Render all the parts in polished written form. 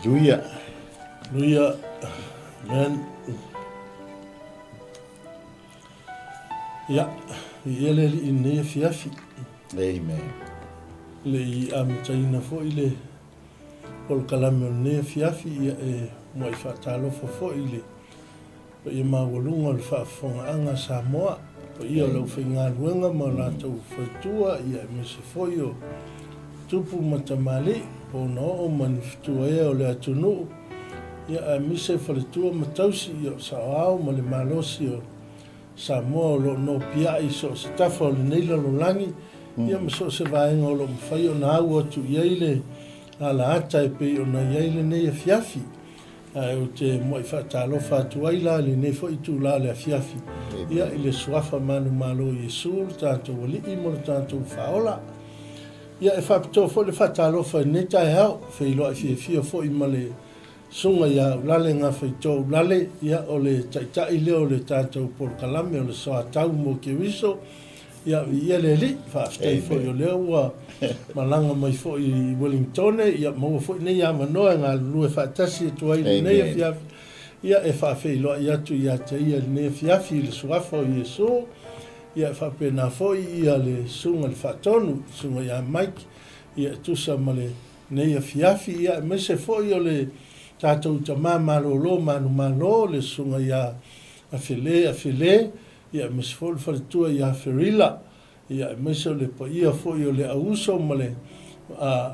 Hallelujah. Hallelujah. Amen. Ia, viia le Alii i lenei afiafi. Amen. Le i amataina foi le polokalame o lenei afiafi, ia e muai faatalofa foi i le paia maualuga o le faafofogaaga a Samoa, paia o le aufaigaluega ma o latou faletua, ia aemaise foi o tupu ma tamalii, po o na oo ma ni fetua ea o le atunuu, ia aemaise faletua ma tausi, ia o saoao ma le malosi o Samoa o lo o nopiai i so o se tafa o lenei lalolagi, ia ma so o se vaega o lo o mafai ona au atu i ai le alaata e pei ona i ai lenei afiafi. Ae ou te muai faatalofa atu ai la i lenei foi itula o le afiafi, ia, i le Suafa manumalo o Iesu, lo tatou Alii ma lo tatou Faaola. Ia, e faapitoa foi le faatalofa i lenei taeao, feiloai fiafia foi ma le Susuga ia Ulale Gafaitoa Ulale, ia, o le Taitai lea o le tatou polokalame o le Soatau mo Keriso. Ia, viia le Alii, faafetai foi o lea ua malaga mai foi i Wellingtone, ia maua foi nei avanoa e galulue faatasi atu ai i lenei afiafi, ia, e faafeiloai atu ia te ia i lenei afiafi i le Suafa o Iesu, ia, e faapena foi ia le Susuga i le Faatonu, le Susuga ia Mike, ia, e tusa ma lenei afiafi, ia, aemaise foi o le tatou tama malolo manumalo, le Susuga ia Afele Afele, ia aemaise foi o le faletua ia Ferila, ia aemaise o le paia foi o le auuso ma le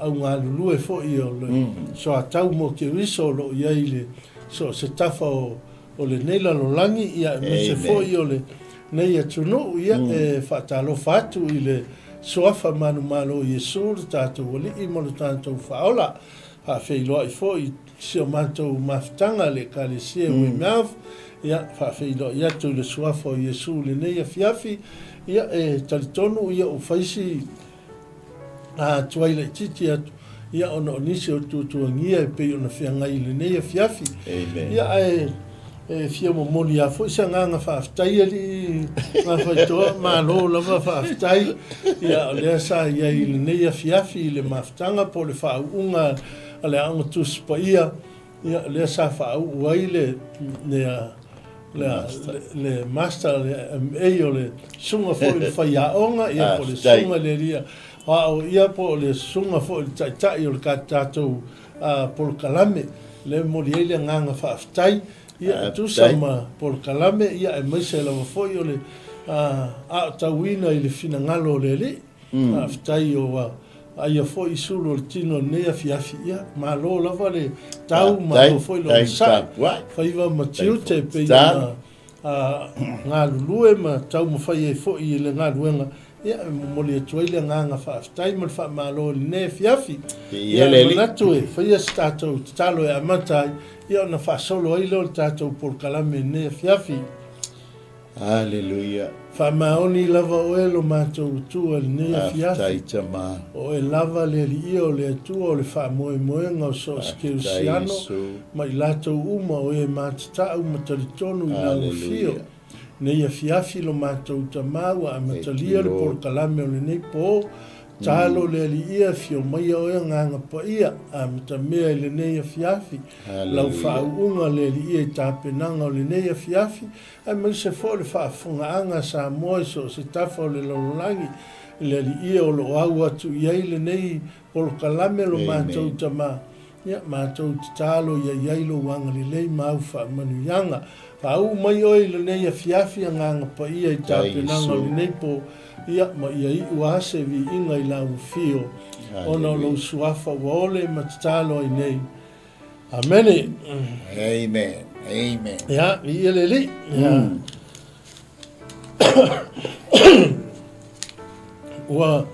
augalulue foi o le soatau mo Keriso o lo o i ai i le so o se tafa o lenei lalolagi, ia aemaise foi o lenei atunuu, ia e faatalofa atu i le Suafa manumalo o Iesu, lo tatou Alii ma lo tatou Faaola. Faafeiloai foi i si o matou mafutaga le Ekalesia i Weymouth, ia, faafeiloai atu i le Suafa o Iesu i lenei afiafi, ia, e talitonu, ia, ua fai si tuai laitiiti atu, ia, ona o nisi o tuatuagia e pei ona feagai i lenei afiafi. Ia, ae e fia momoli lava foi se agaga faafetai alii Gafaitoa, malo lava faafetai, ia, o lea sa i ai i lenei afiafi i le mafutaga po o le faauuga a le Aoga Tusi Paia, ia, lea sa faauu ai le, le, le, le Master, le MA o le susuga foi i le faiaoga, ia, po o le susuga i le alii aoao, ia, po o le susuga foi i le taitai o le tatou polokalame. Lea e momoli ai le agaga faafetai, ia, e tusa ma polokalame, ia, aemaise lava foi o le aotauina i le finagalo o le Alii. Faafetai ua vaaia foi sulu o le tino i lenei afiafi. Ia, malo lava le tau, malo foi le onosai, faiva ma tiute e pei ona galulue ma taumafai ai foi i le galuega. Ia, e momoli atu ai le agaga faafetai ma le faamalo i lenei afiafi. Ia, e manatu e faia se tatou tatalo e amata ai, ia ona faasolo ai lea o le tatou polokalame i lenei afiafi. Aleluia. Faamaoni lava oe lo matou Atua i lenei afiafi. Faafetai Tama. O oe lava le Aliia o le Atua o le faamoemoega o so o se Kerisiano ma i latou uma o e matatau ma talitonu i lau afio. Nei afiafi lo matou Tama ua amatalia le polokalame o lenei po, talo le Aliia afio maia oe Agaga Paia, amatamea i lenei afiafi, lau faauuga le Aliia i tapenaga o lenei afiafi, Aemaise foi o le faafofogaaga a Samoa i so o se tafa o le lalolagi i le Aliia o lo o au atu i ai lenei polokalame lo matou Tama. Ia, matou tatalo ia i ai lou agalelei ma au faamanuiaga. Faauu mai oe i lenei afiafi Agaga Paia i tapenaga o lenei po, ia, ma ia iu a se viiga i lau afio, ona o lou Suafa ua ole ma tatalo ai nei. Amene. Amen. Amen. Ia, viia le Alii. Ia. Ua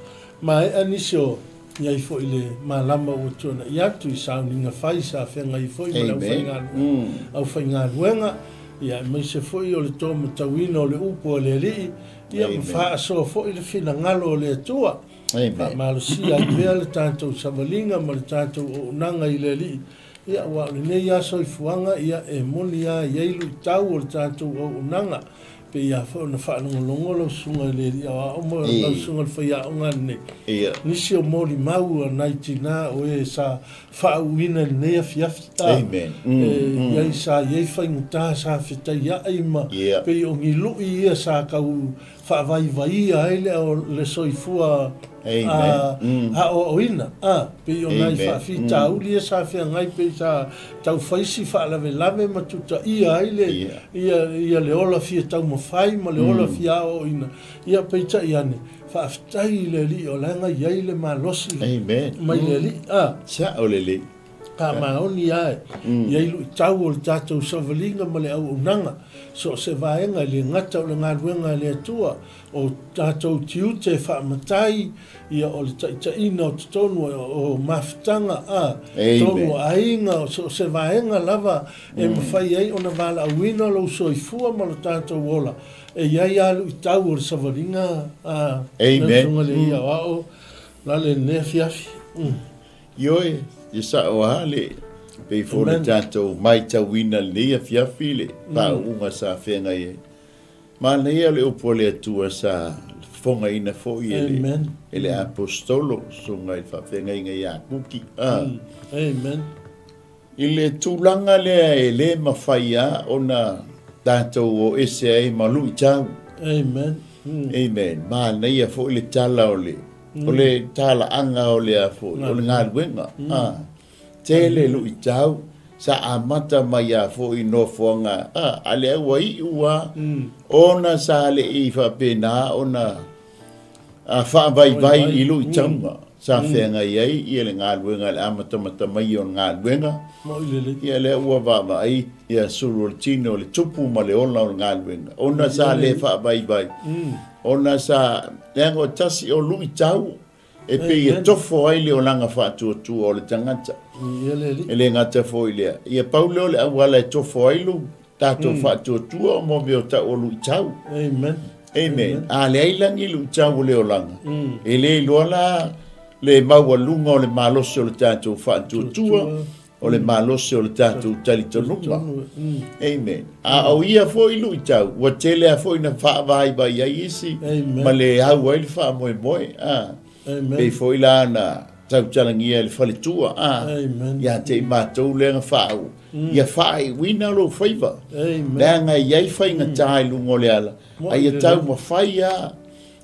maea nisi o i ai foi le malama ua tuanai atu i sauniga fai sa feagai foi ma le aufaigaluega, aufaigaluega, ia aemaise foi o le tōmatauina o le upu a le Alii, ia ma faasoa foi le finagalo o le Atua. Faamalosia ai pea le tatou savaliga ma le tatou auaunaga i le Alii, ia, aua o lenei lava soifuaga, ia, e moni lava e i ai luitau o le tatou auaunaga. Pei lava foi ona faalogologo lau susuga i le alii aoao ma lau susuga i le faiaoga ananei, nisi o molimau a nai tina o e sa faauuina i lenei afiafi, a, e i ai sa i ai faigata sa fetaiai ma pei o ni lui ia sa tau faavaivaia ai le le soifua aoaoina, a, pei o nai faafitauli ia sa feagai pei sa tau fai si faalavelave ma tutaia ai le ia ia le ola fia taumafai ma le ola fia aoaoina, ia peitai ane, faafetai i le Alii o la e i ai le malosi mai le Alii, a. Sao lelei. Faamaoni lava e i ai luitau o le tatou savaliga ma le auaunaga, so o se vaega e le gata o le galuega a le Atua, o tatou tiute e faamatai, ia o le taitaiina o totonu o mafutaga, a, totonu o aiga, o so o se vaega lava e mafai ai ona valaauina lou soifua ma lo tatou ola, e i ai lava luitau o le savaliga, a, lau Susuga i le Alii Aoao, lale i lenei afiafi. Ioe, e sao lava le pei foi o le tatou matauina i lenei afiafi le faauuga sa feagai ai. Manaia le upu a le Atua sa fofogaina foi e le, e le Aposetolo, susuga i le faafeagaiga ia Kuki. A. Amen. I le tulaga lea e le mafai lava ona tatou o ese ai ma luitau. Amen. Amen. Manaia foi le tala o le O le talaaga o le a foi, o le galuega. A, tele luitau, sa amata mai a foi i nofoaga, a, a lea ua iu a, ona sa le i faapena ona a faavaivai i luitauga sa feagai ai ia le galuega i le amatamata mai o le galuega. Ia lea ua vaavaai ia sulu o le tino, le tupu ma le ola o le galuega, ona sa le faavaivai. Ona sa, leaga o tasi o luitau e pei e tofo ai le olaga faatuatua o le tagata. E le gata foi i lea, ia pau lea o le auala e tofo ai lo tatou faatuatua o mo mea o tau o luitau. Amen. Amen. A leai la ni luitau o le olaga, e le iloa la le maualuga o le malosi o le tatou faatuatua, O le malosi o le tatou talitonuga. Amen. A o ia foi luitau, ua tele lava foi na faavaivai ai isi ma le au ai le faamoemoe. A. Pei foi la na tautalagia e le faletua, a, ia te i matou lea na faauu, ia faaiuina lou faiva. Leaga e i ai faigata i luga o le ala, a ia taumafai lava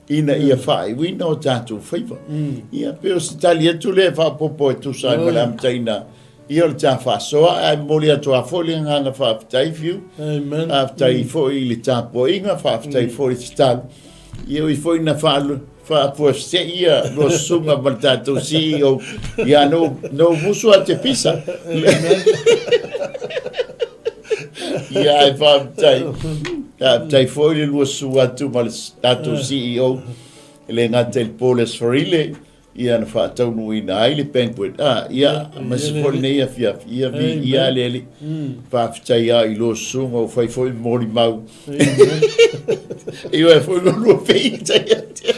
ina ia faaiuina o tatou faiva. Ia, pei o se tali atu lea e faaopoopo e tusa ai ma le amataina ia o le ta faasoa, ae momoli atu lava foi le agaga faafetai, Fiu. Amen. Faafetai foi i le tapuaiga, faafetai foi i le tatalo. Ia ui foi ina faafuasei ia lua susuga ma le tatou CEO, ia na ou musu lava te pisa. Ia ae faafetai. Faafetai foi le lua susu atu ma le tatou CEO, e le gata i le Paul Esfarile, ia na faataunuuina ai le banquet. Ah, ia, aemaise foi lenei afiafi. Ia viia le Alii. Faafetai lava i lua susuga ua fai foi molimau. Ioe foi lo lua pei tai atu.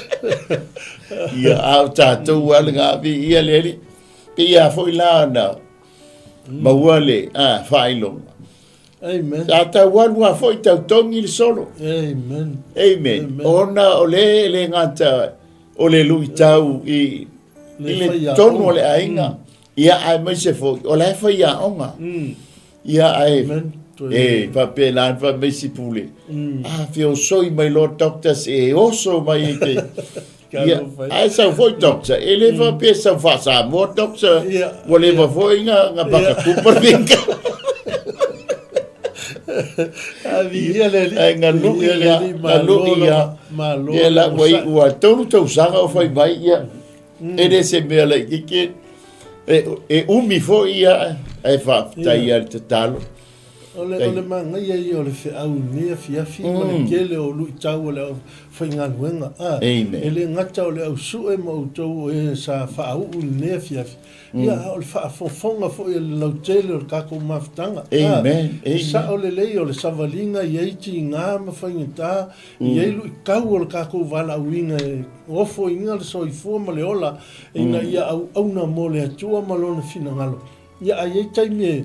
Ia, a o tatou lava lena, viia le Alii. Pei lava foi la na maua le faailoga. Amen. Sa tau alu lava foi tau togi le solo. Amen. Amen. Amen. Ona o le e le gata o le luitau i, Le i le faiaoga. tonu o le aiga. Ia aemaise foi o la e faiaoga. Ia ae Amen. Toe- e faapena na fai mai si pule. A feosoi mai loa doctors e oso mai e te Ia, ae sau foi doctor, e le faapea sau faa-Samoa doctor, ua leva foi na bakakupa le veka. Ae na lui ia, na lui ia, ia la ua iu a tolu tausaga o fai mai, ia, e le se mea laitiiti, e umi foi ia, ae faafetai ia le tatalo. O le, o le manaia ia o le feau i lenei afiafi ma le tele o luitau o le aufaigaluega. A, Amen. e le gata o le au sue ma outou o e sa faauu i lenei afiafi, ia, a o le faafofoga foi a le lautele o le tatou mafutaga. A, Amen. e Amen. sao lelei o le savaliga i ai tiga ma faigata, i ai luitau o le tatou valaauina e ofoina le soifua ma le ola ina ia auauna mo le Atua ma Lona finagalo. Ia, a i ai taimi e.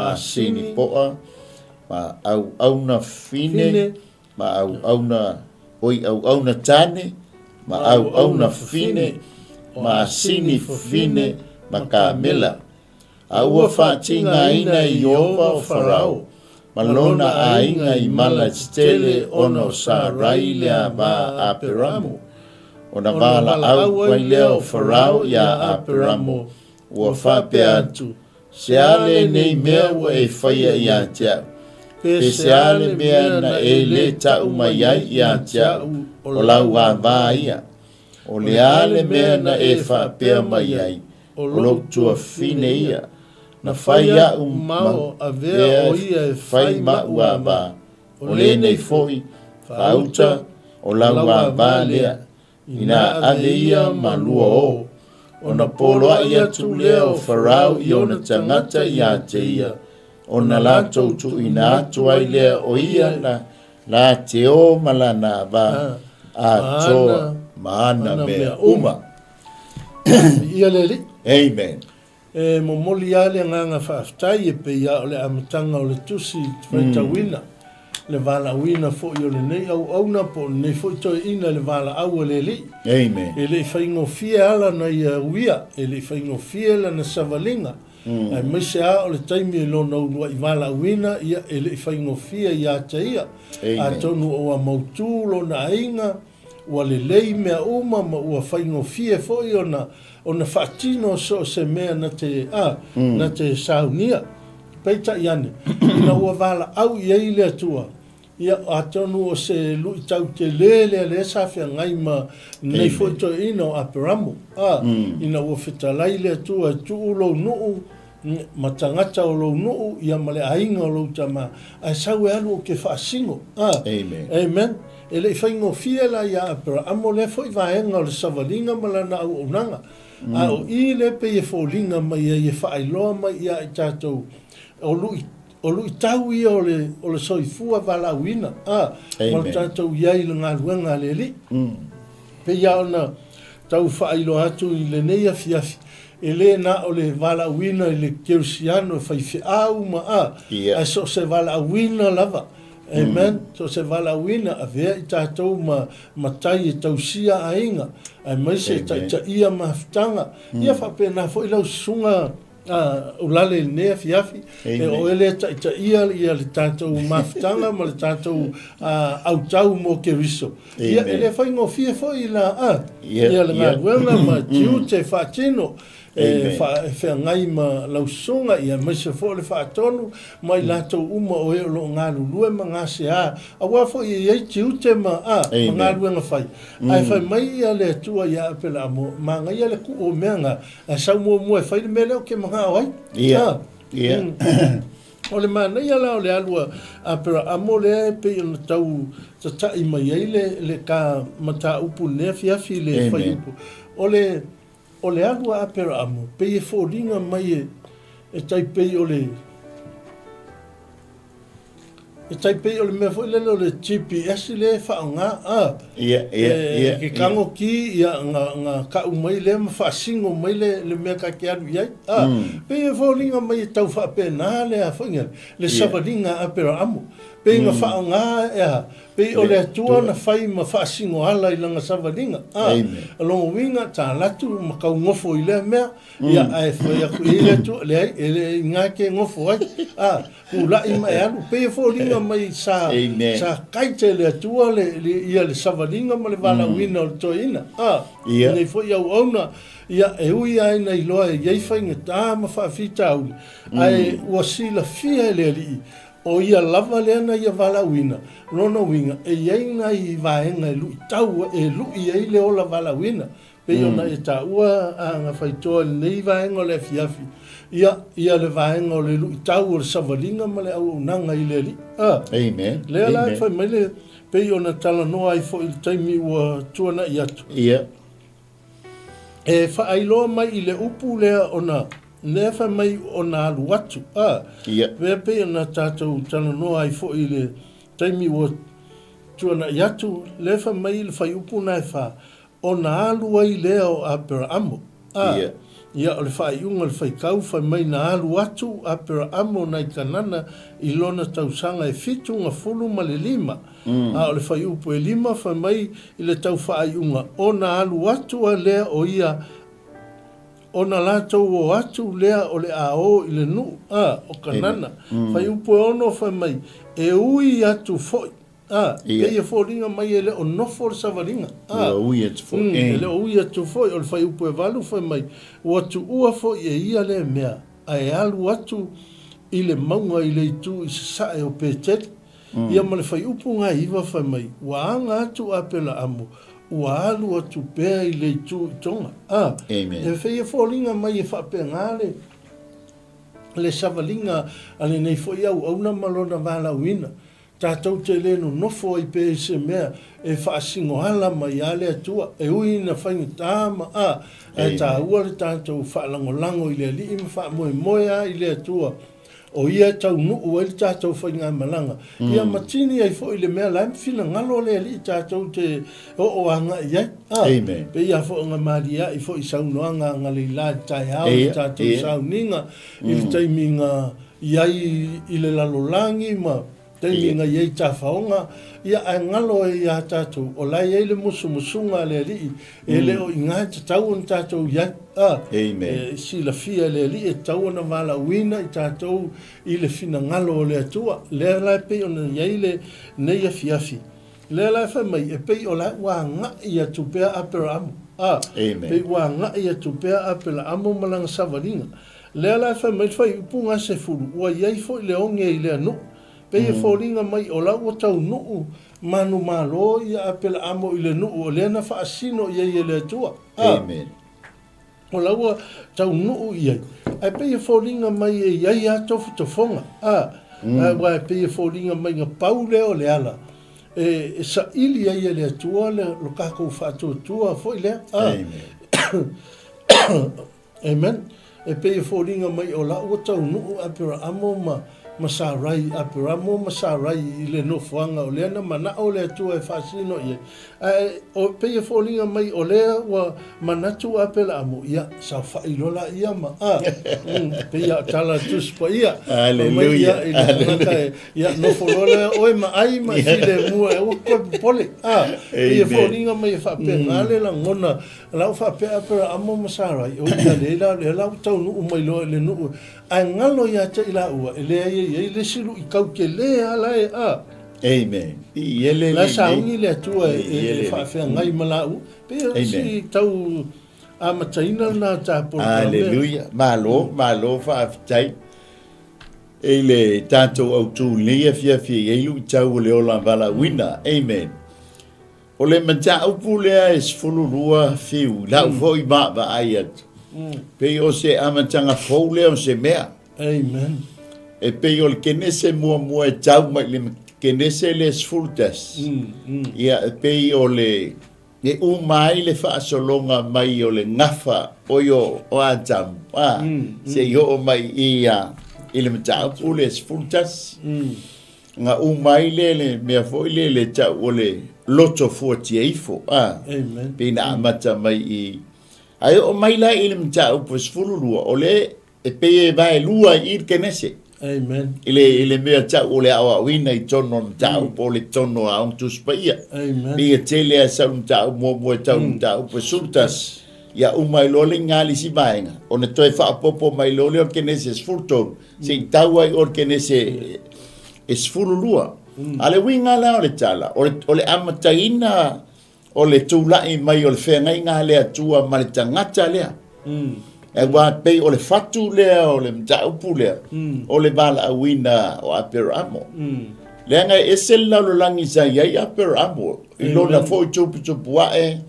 ma Asini Po'a, ma auauna fine, ma auauna, oi auauna tane, ma auauna fine, ma Asini fine, ma Kamela. A ua faatigaina e Ieova o Farao ma lona aiga i mala tetele ona o Sarai le ava a Aperamo. Ona valaau ai lea o Farao iā Aperamo, ua faapea atu, Se a lenei mea ua e faia ia te au? Pe se a le mea na e lē taʻu mai ai ia te aʻu o lau ava ia? O le a le mea na e faapea mai ai, O lou tuafine ia, na fai aʻu ma avea o ia e fai maʻu ava, o lenei foi, faauta, o lau ava lea, inā ave ia ma lua o. Ona poloaʻi atu lea o Farao i ona tagata iā te ia, ona latou tuuina atu ai lea o ia na la te o ma lana ava, atoa ma ana mea uma. Viia le Alii. Amen. E momoli lava le agaga faafetai e pei lava o le amataga o le tusi faitauina, le valaauina foi o lenei auauna po o lenei foi toeaina i le valaau a le Alii. Amen. E le i faigofie ala na ia uia, e le i faigofie lana savaliga, aemaise lava o le taimi i lona uluai valaauina, ia e le i faigofie ia te ia. Amen. Atonu ua mautu lona aiga, Ua lelei mea uma ma ua faigofie foi ona ona faatino so o se mea na te, a, na te saunia. Peitai ane, ina ua valaau i ai le Atua, Ia, atonu o se luitau tele lea lea sa feagai ma lenei foi toeaina o Aperamo, a, ina ua fetalai le Atua e tuu lou nuu ma tagata o lou nuu, ia ma le aiga o lou tama, ae sau e alu ou te faasino. A. Amen. Amen. E le i faigofie la iā Aperaamo lea foi vaega o le savaliga ma lana auaunaga. A o i lea pei e foliga mai ai e faailoa mai iā i tatou, o lui, O luitau ia o le, o le soifua valaauina, a, ma le tatou i ai i le galuega a le Alii. Pei lava ona tau faailoa atu i lenei afiafi, e le na o le valaauina i le kerisiano e faifeau ma, a, ae so o se valaauina lava. Amen. So o se valaauina, avea i tatou ma matai e tausia aiga, aemaise e taitaia mafutaga. Ia faapena foi lau susuga A ulale i lenei afiafi, e oe lea e taitaia ia le tatou mafutaga ma le tatou autau mo Keriso. Ia, e le faigofie foi la a, ia le galuega ma tiute faatino e feagai ma lau susuga, ia aemaise foi o le faatonu ma i latou uma o e o lo o galulue ma gasea, aua foi e i ai tiute ma a, ma galuega fai. Ae fai mai ia le Atua ia Apelamo, manaia le kuu o mea na, Ae sau muamua e fai le mea lea ou te manao ai. Ia, ia. O le manaia la o le alu a Aperaamo lea e pei ona tau tata'i mai ai le, le ta mataupu i lenei afiafi i le fuaiupu. O le, o le alu a Aperaamo, pei e foliga mai e, e tai pei o le, E tai pei o le mea foi lele o le GPS lea e faaaoga a. Ia, ia, ia. E ke kago ki, ia, nga, nga ka'u mai lea ma faasino mai le, le mea ta te alu i ai. A, pei e foliga mai e tau faapena le a foi le savaliga a Aperaamo. Pei na faaaoga e aha, pei o le Atua na fai ma faasino ala i lana savaliga. A, lona uiga ta alu atu ma taugofo i lea mea, ia, ae fai atu i ai le Atua, leai, e le i ina e te nofo ai. A, Tulai ma e alu, pei e foliga mai sa, sa kaita e le Atua le, le, ia le savaliga ma le valaauina o le toeaina. A, Ia. Nei foi auauna, ia, e ui lava ina iloa e i ai faigata ma faafitauli, ae ua silafia e le Alii, o ia lava lea na ia valaauina, lona uiga, e i ai nai vaega e luitau, e lui ai le ola valaauina. Pei ona e taua a Gafaitoa i lenei vaega o le afiafi, ia, ia le vaega o le luitau o le savaliga ma le auaunaga i le Alii. A. Amen. Lea la e fai mai le, pei ona talanoa ai foi i le taimi ua tuanai atu. Ia. E faailoa mai i le upu lea ona, lea fai mai ona alu atu. A. Ia. Lea pei ona tatou talanoa ai foi i le taimi ua tuanai atu, lea fai mai i le fuaiupu na e fa, Ona alu ai lea o Aperaamo. A, Ia. ia, o le faaiuga o le faitau, fai mai na alu atu Aperaamo nai Kanana i lona tausaga e fitu gafulu ma le lima. A o le fuaiupu e lima, fai mai i le tau faaiuga, ona alu atu a lea o ia, ona latou o atu lea o le a o i le nuu, a, o Kanana. Fuaiupu e ono, fai mai, e ui atu foi. A, Ia. pei e foliga mai e le o nofo le savaliga. A, Ua ui atu foi. e le o ui atu foi, o le fuaiupu e valu fai mai, ua tuua foi e ia lea mea, ae alu atu i le mauga i le itu i sasae o Peteli. Ia ma le fuaiupu gaiva fai mai, ua aga atu Apelaamo, ua alu atu pea i le itu i Toga. A, Amen. e pei e foliga mai e faapena le, le savaliga a lenei foi auauna ma lona valaauina. Tatou te le nonofo ai pea i se mea e faasinoala mai a le Atua, e ui ina faigata ma a, ae taua le tatou faalagolago i le Alii ma faamoemoe a i le Atua, o Ia e taunuu ai le tatou faigamalaga, ia ma tini ai foi le mea la e finagalo le Alii tatou te oo agai i ai. A, pei a foi ona malia'i foi i saunoaga a Galeilā i le taeao i le tatou sauniga i le taimi na i ai i le lalolagi ma taimi na i ai tafaoga, ia ae galo ai ia tatou, o la e i ai le musumusuga a le Alii, e le o i ina e tatau ona tatou i ai. A, e silafia e le Alii e tatau ona valaauina i tatou i le finagalo o le Atua. Lea la e pei ona i ai lenei afiafi. Lea la e fai mai, e pei o la ua agai atu pea Aperaamo. A, pei ua agai atu pea Aperaamo ma lana savaliga. Lea la e fai mai le fuaiupu ga sefulu, ua i ai foi le oge i lea nuu. Pei e foliga mai o la ua taunuu manumalo ia Apelaamo i le nuu o lea na faasino i ai e le Atua. A. Amen. O la ua taunuu i ai, ae pei e foliga mai e i ai lava tofotofoga, a, aua e pei e foliga mai na pau lea o le ala e saili ai e le Atua le lo tatou faatuatua foi lea, a. Amen. Amen. E pei e foliga mai o la ua taunuu Aperaamo ma, ma Sarai, Aperamo ma Sarai i le nofoaga o lea na manao le Atua e faasino i ai. Ae o, pei e foliga mai o lea ua manatu Aperaamo, ia, saofai loa laia ma, a, mm, pei a o tala a le Tusi Paia. Fai mai ia Hallelujah. i le tagata e, ia, nofo loa lea oe ma ai ma e filemu e aua koe popole. A, pei e Amen. foliga mai e faapena le lagona La ua faapea Aperaamo ma Sarai, o ia lea la, lea la ua taunuu mai loa i le nuu, ae galo ia te i laua, e leai e i ai le isi luitau tele lava la e a. Amen. I ele La e le sauni le Atua e, I e, ele e faafeagai ma laua. Pei o Amen. si tau amataina lena ta polokalame. Hallelujah. Malo, malo faafetai. E le tatou autu nei afiafi e i ai luitau o le ola valaauina. Amen. O le mataupu lea e 12 fiu, i lau foi vaavaai atu, pei o se amataga fou lea o se mea. Amen. E pei o le Kenese muamua e tau mai i le Kenese lea 11. Ia, e pei o le, e uma ai le faasologa mai o le gafa oi o, o Atamu, a, seia oo mai i, a, i le mataupu lea 11. Na uma ai lea le mea foi lea le tau o le loto fuatia ifo, a. Amen. Pei na amata mai i... Ae oo mai la i le mataupu e 12, o le e pei e vaelua i le Kenese. Amen. I le, i le mea tau o le aoaoina i tonu o le mataupu, o le tonu o Aoga Tusi Paia. Amen. Pei e tele a sau le mataupu muamua e tau le mataupu e 11, ia uma ai loa le iga le isi vaega, ona toe faaopoopo mai loa lea o le Kenese 13, se i tau ai o le Kenese e 12. A le uiga la o le tala, o le, o le amataina o le tulai mai o le feagaiga a le Atua ma le tagata lea. Aua pei o le fatu lea o le mataupu lea, o le valaauina o Aperamo. Leaga e ese le lalolagi sa i ai Aperamo, i lona foi tuputupu ae,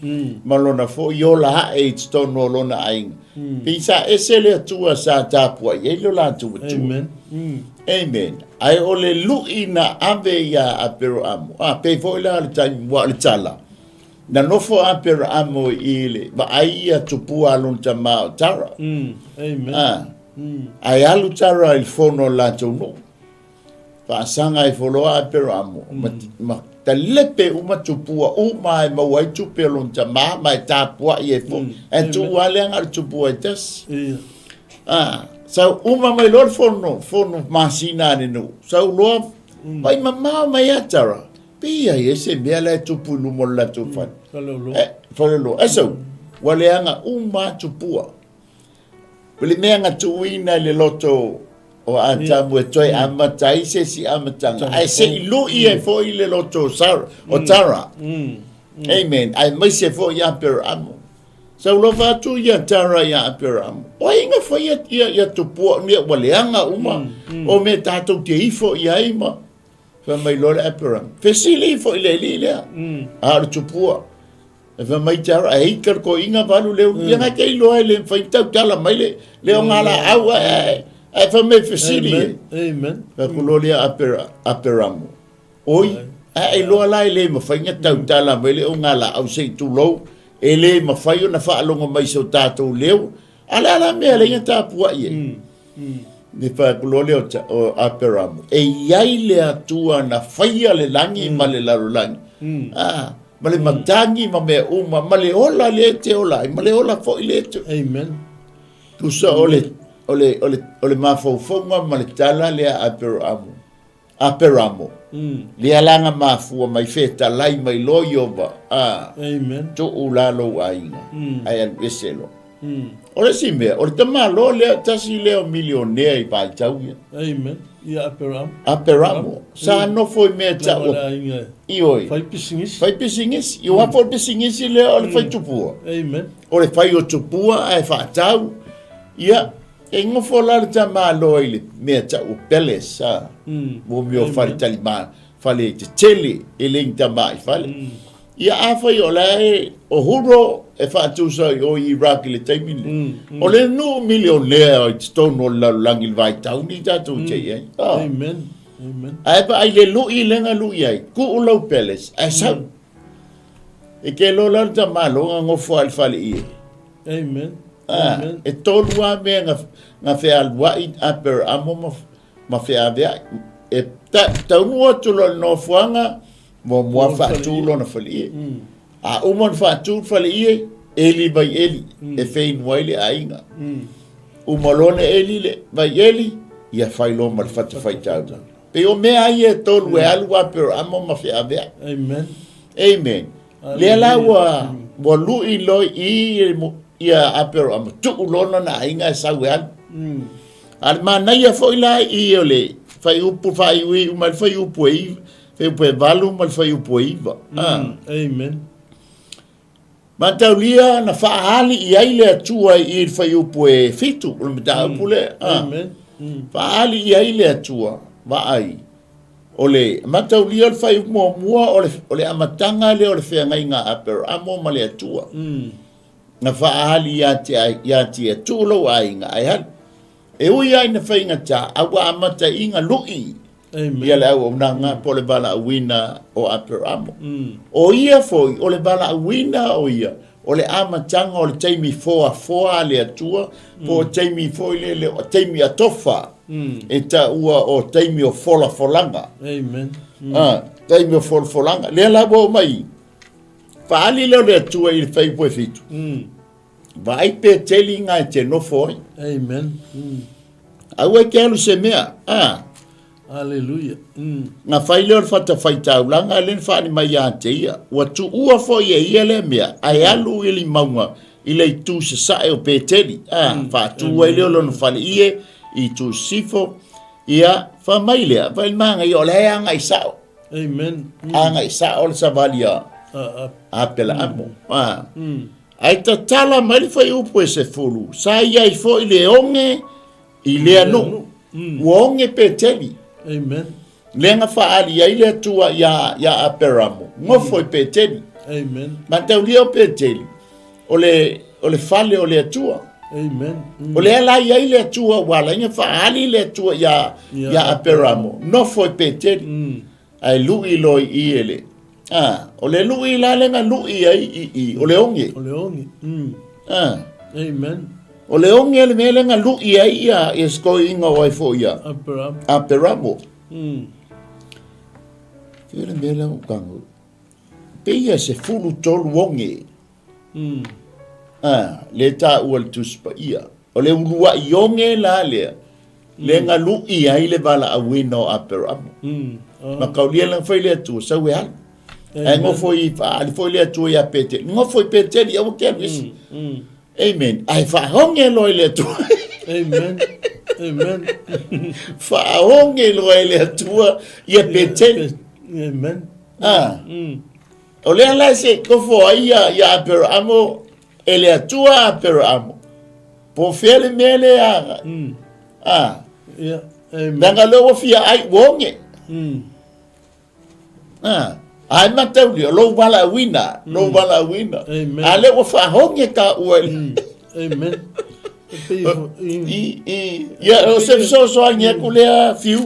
ma lona foi ola ae i totonu o lona aiga. Pei sa ese le Atua sa tapuai ai lo latou Atua. Amen. Amen. Ae o le lui na ave iā Aperamo, a pei foi la o le taimi ua o le tala, na nofo Aperamo i le vaai ia tupua a lona tama o Tara. Amen. A, ae alu Tara i le fono o le latou nuu. Faasaga ifo loa Aperamo, ma, ma talepe uma tupua uma e maua ai tupe o lona tama ma e tapuai ai foi. Ae tuu lava lea na o le tupua e tasi. Ia. Ah, sau uma mai loa le fono, fono masina a le nuu. Sau loa, vai mamao mai ia Tara. Pei ai e se mea la e tupu i luma o le latou fale. Faleoloa. Eh, faleoloa. E sau, ua leaga uma atu pua. O le mea na tuuina i le loto o Atamu e toe amata ai se isi amataga, ae se i lui ai foi le loto o Sara, o Tara. Amen. Aemaise foi ia Aperamo. Saulofa atu ia Tara ia Aperamo. O ai na faia ia, ia tupua mea ua leaga uma, o mea tatou te ifo i ai ma fai mai loa le Aperamo. Fesili ifo i le alii lea, a o le tupua. E fai mai te ara, e ika le koiga valu leu, ia ngai te iloa e le mawhai tautala mai le, le o ngā la au, ae, ae fai mai fesili e. Amen. Amen. Fai ku loa lea apera, aperamo. Oi, ae iloa la e le mawhai nga tautala mai le o ngā la au se i tulou, e le mawhai ona whaalongo mai so tātou leo, a le ala mea le inga tāpua i e. Ne whai ku loa lea o, o Aperamo. E iai le Atua na whaia le langi ma le lalolagi. Ah, ma le matagi ma mea uma, ma le ola le te ola ai, ma le ola foi le te. Amen. Tusa o le, o le, o le, o le mafaufauga ma le tala lea a Aperamo. Aperamo. Lea la na mafua mai fetalai mai loa Ioba, a, Amen. tuu la lou aiga, ae alu ese loa. O le isi mea, o le tamaloa lea, tasi lea o milionea i vaitau ia. Amen. Ia Aperamo. Aperamo. Sa nofo i mea Lava tau. le aiga e. Ioe. Fai pisinisi. Fai pisinisi. I oa foi le pisinisi lea o le fai tupua. Amen. O le fai o tupua ae faatau. Ia. E nofo la le tamaloa i le mea tau o palace a. Mo mea o fale talima, fale tetele e le ni tama i fale. Ia afai o la e o Huro e faatusa i o i Iraq i le taimi lenei. O le nuu milionea i totonu o le lalolagi i le vaitau ni tatou te i ai. Amen. Amen. Ae vaai le lui lea na lui ai, tuu lau palace ae sau. E ke loa la le tamaloa na nofo lava i le faleie. Amen. Ah, Amen. e tolu lava mea na, na fealuai Aperamo ma, ma feaveai. E ta, taunuu atu loa i le nofoaga, muamua Mo le faatu faleie. lona faleie. A uma ona faatu le faleie, eli vaieli, e feinu ai le aiga. Uma loa ona eli le vaieli, ia fai loa ma le fatafaitaulaga. Pei o mea ia e tolu e alu Aperamo ma feaveai. Amen. Amen. Lea la ua, ua lui loa i ia Aperamo, tuu loa lona aiga e sau e alu. A le manaia foi la i o le fuaiupu faaiuiu mai le fuaiupu e iva, fuaiupu e valu ma le fuaiupu e iva. Amen. Mataulia na faaali i ai le Atua i le fuaiupu e fitu, o le mataupu lea. Amen. Faaali i ai le Atua, vaai, o le mataulia o le fuaiupu muamua o le, o le amataga lea o le feagaiga a Aperamo ma le Atua. Na faaali ia te ia te ia, tuu lou aiga ae alu. E ui lava ina faigata, a ua amataina lui Amen. ia le auaunaga po o le valaauina o Aperamo. O ia foi, o le valaauina o ia, o le amataga o le taimi foafoa a le Atua, po o taimi foi lele, o taimi atofa, e taua o taimi o folafolaga. Amen. Ah, taimi o folafolaga. Lea la ua oo mai, faaali lea o le Atua i le fuaiupu e fitu. Vaai pe teli nga e te nofo ai. Amen. Aua e te alu se mea. Ah. Hallelujah. Na fai lea o le fatafaitaulaga lea na faaali mai ia te ia. Ua tuua foi e ia lea mea, ae alu i le mauga i le itu sasae o Peteli. Ah, faatu ai lea o lona faleie i itu sisifo. Ia, fai mai lea, fai manaia o la e agai sao. Amen. Agai sao le savali a Apelaamo. Ah. Ae tatala mai le fuaiupu e sefulu, sa i ai foi le oge i lea nuu. Ua oge Peteli. Amen. Lea na faaali ai le Atua ia, ia Aperamo, nofo i Peteli. Amen. Mataulia o Peteli, o le, o le fale o le Atua. Amen. O lea la i ai le Atua, ua ala ai ona faaali le Atua ia, ia Aperamo, nofo i Peteli. Ae lui loa i i e le, a, o le lui la lea na lui ai i i, o le oge. O le oge. A. Amen. O le oge le mea lea na lui ai ia, ia se toeaina o ai foi ia. Aperamo. Aperamo. Fia le mea lea ua tago. Pei ia 13 oge. A, le taua i le Tusi Paia. O le uluai oge la lea, le na lui ai le valaauina o Aperamo. Mataulia lea na fai le Atua, sau e alu. Ae nofo i, faaali foi le Atua ia Peteli. Nofo i Peteli, aua te alu ese. Amen. Ae faaoge loa i le Atua. Amen. Amen. Faaoge loa i le Atua ia Peteli. Amen. Ah. O lea la se nofo ai ia, ia Aperamo e le Atua Aperamo. Po o fea le mea lea. Ah. Yeah. Amen. Leaga lea ua fia ai ua oge. Ah. Ai mataulia, o lou valaauina, lou valaauina. Amen. A lea ua faaoge taua i le... Amen. E pei e I, i, ia, o se fesoasoani atu lea, Fiu.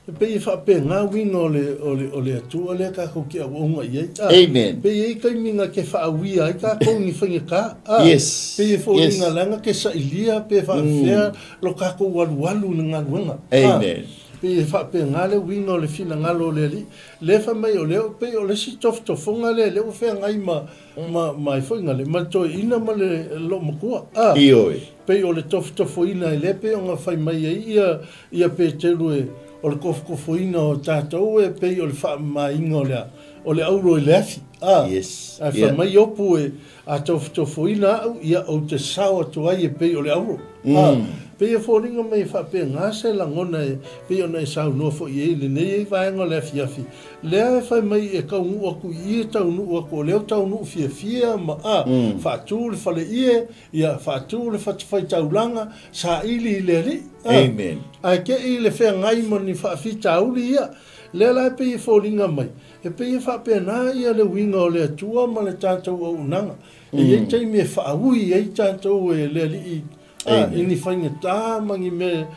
E pei e faapena uiga o le, o le, o le Atua lea tatou te auauna i ai. A, Amen. Pei e i ai taimi na te faauia ai tatou i ni faigata. A, Yes. Pei e foliga Yes. leaga te sailia pe faapefea lo tatou alualu i le galuega. A, Amen. pei e faapena le uiga o le finagalo o le Alii. Lea fai mai o lea, pei o le isi tofotofoga lea, lea ua feagai ma, ma, ma ai foi le, ma le toeaina ma le loomatua. A, Ioe. pei o le tofotofoina e lea pei ona fai mai ai ia, ia Peteru e, o le tofotofoina o tatou e pei o le faamamaina o le a, o le auro i le afi. A, Yes. ae fai Yeah. mai Iopu e, a tofotofoina au, ia ou te sao atu ai e pei o le auro. A, Pei e foliga mai e faapena se lagona e pei ona e saunoa foi i ai i lenei ai vaega o le afiafi, lea e fai mai e taunuu atu i i e taunuu atu o lea ua taunuu fiafia ma a, faatu le faleie, ia faatu le fatafaitaulaga, saili i le Alii, a. Amen. Ae te i le feagai ma ni faafitauli ia, lea la e pei e foliga mai, e pei e faapena ia le uiga o le Atua ma le tatou auaunaga. E i ai taimi e faaui ai tatou e le Alii a, i ni faigata ma ni mea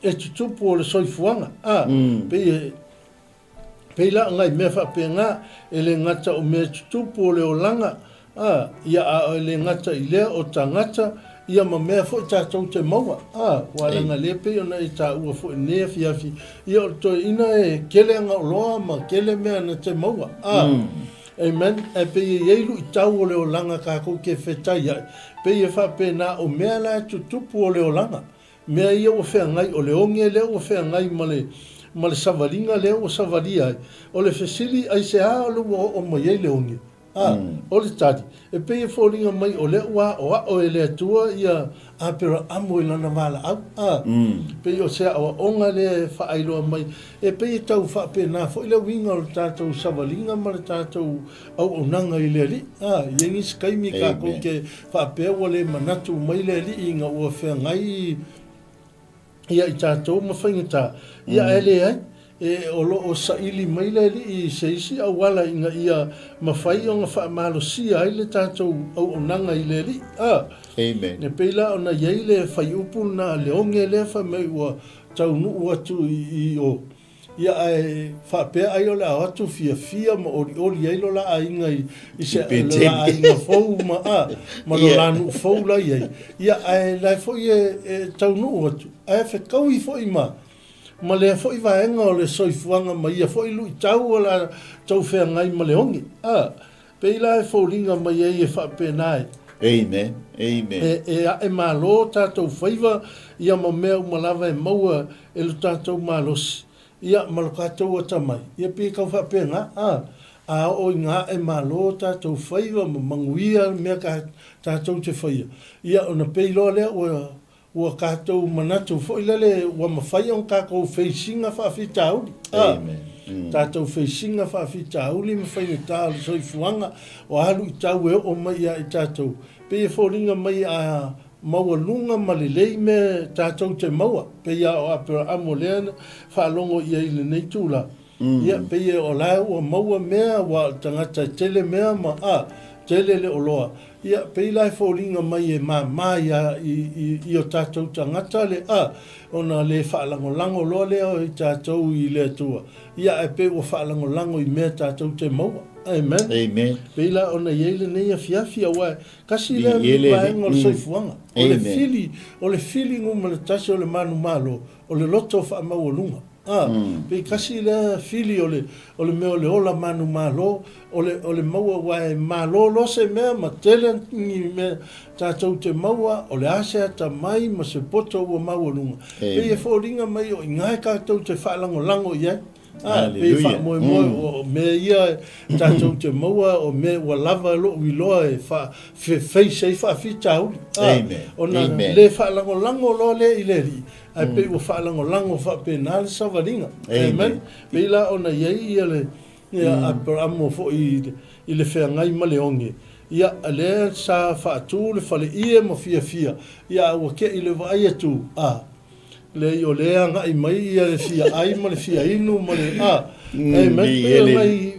e tutupu o le soifuaga, a, pei e, pei la o nai mea faapena, e le gata o mea tutupu o le olaga, a, ia a e le gata i lea o tagata, ia ma mea foi tatou te maua, a, ua leaga lea pei ona e taua foi i lenei afiafi, ia o le toeaina e tele ana oloa ma tele mea na te maua, a. Amen. Ae pei e i ai luitau o le olaga tatou te fetaiai, pei e faapena o mea la e tutupu o le olaga, mea ia ua feagai, o le oge lea ua feagai ma le, ma le savaliga lea ua savalia ai. O le fesili, aisea o le ua oo mai ai le oge? A, o le tali, e pei e foliga mai o lea ua aoao e le Atua ia Aperaamo i lana valaau. A, pei o se aoaoga lea e faailoa mai, e pei e tau faapena foi le uiga o le tatou savaliga ma le tatou auaunaga i le Alii. A, i ai nisi taimi tatou te faapea ua le manatu mai le Alii ina ua feagai ia i tatou ma faigata, ia ae leai, e, o lo o saili mai le Alii i se isi auala ina ia mafai ona faamalosia ai le tatou auaunaga i le Alii. A, Amen. E pei la ona i ai le fuaiupu lena a le oge lea fai mai ua taunuu atu i o, Ia ae faapea ai o le a o atu fiafia ma olioli ai lo la aiga i, i se lo la aiga fou ma a, ma lo la nuu fou la i ai. Ia ae la e foi e, e taunuu atu, ae fetaui foi ma, ma lea foi vaega o le soifuaga ma ia foi luitau o la tou feagai ma le oge. A, pei la e foliga mai ai e faapena e. Amen. Amen. E, e ae malo tatou faiva ia ma mea uma lava e maua e lo tatou malosi, ia, ma lo tatou atamai, ia pei e tau faapena, a, a oo ina ae malo tatou faiva ma manuia mea ka tatou te faia, ia, ona pei loa lea ua, ua tatou manatu foi lele ua mafai ona tatou feisiga faafitauli, a, tatou feisiga faafitauli ma faigata o le soifuaga, o a luitau e oo mai ia i tatou, pei e foliga mai a Maualuga ma lelei mea tatou te maua, pei a o Aperaamo lea na faalogo i ai i lenei tula. Ia, pei e o la ua maua mea, aua o le tagata e tele mea ma, a, tele le oloa. Ia, pei la e foliga mai e māmā ia i, i, i o tatou tagata le, a, ona le faalagolago loa lea o i tatou i le Atua. Ia, ae pei ua faalagolago i mea tatou te maua. Amen. Amen. Pei la ona i ai lenei afiafi, aua Tasi lea vaega o le soifuaga. O le fili, o le fili numera tasi o le manumalo, o le loto faamaualuga. A, pei tasi lea fili o le, o le mea o le ola manumalo, o le, o le maua, aua e malo loa se mea ma tele ni mea tatou te maua, o le a se atamai ma se poto ua maualuga. Pei e foliga mai o i ina tatou te faalagolago i ai. A, pei e faamoemoe o mea ia tatou te maua, o mea ua lava lou iloa e face ai faafitauli. A, ona le faalagolago loa lea i le Alii, ae pei ua faalagolago faapena le savaliga. Amen. Pei la ona i ai ia le Aperamo foi i le feagai ma le oge, ia, lea sa faatu le faleie ma fiafia, ia, a ua te i le vaai atu, a, Leai, o lea e agai mai ia le fia ai ma le fia inu ma le a. E mai pei o nai...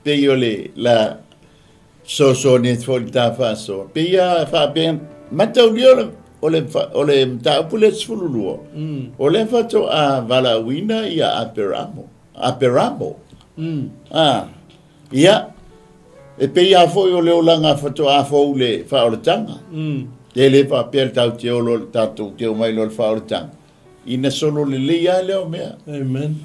Pei o le la fesoasoani atu foi i le ta faasoa. Pei a faapea, mataulia o le, o le, o le mataupu lea 12, o lea faatoa valaauina ia Aperamo. Aperamo. Ah, ia, e pei lava foi o le olaga faatoa fou le faaolataga. E le faapea le tatou te olo, tatou te omai loa i le faaolataga, ina solo lelei lava lea o mea. Amen.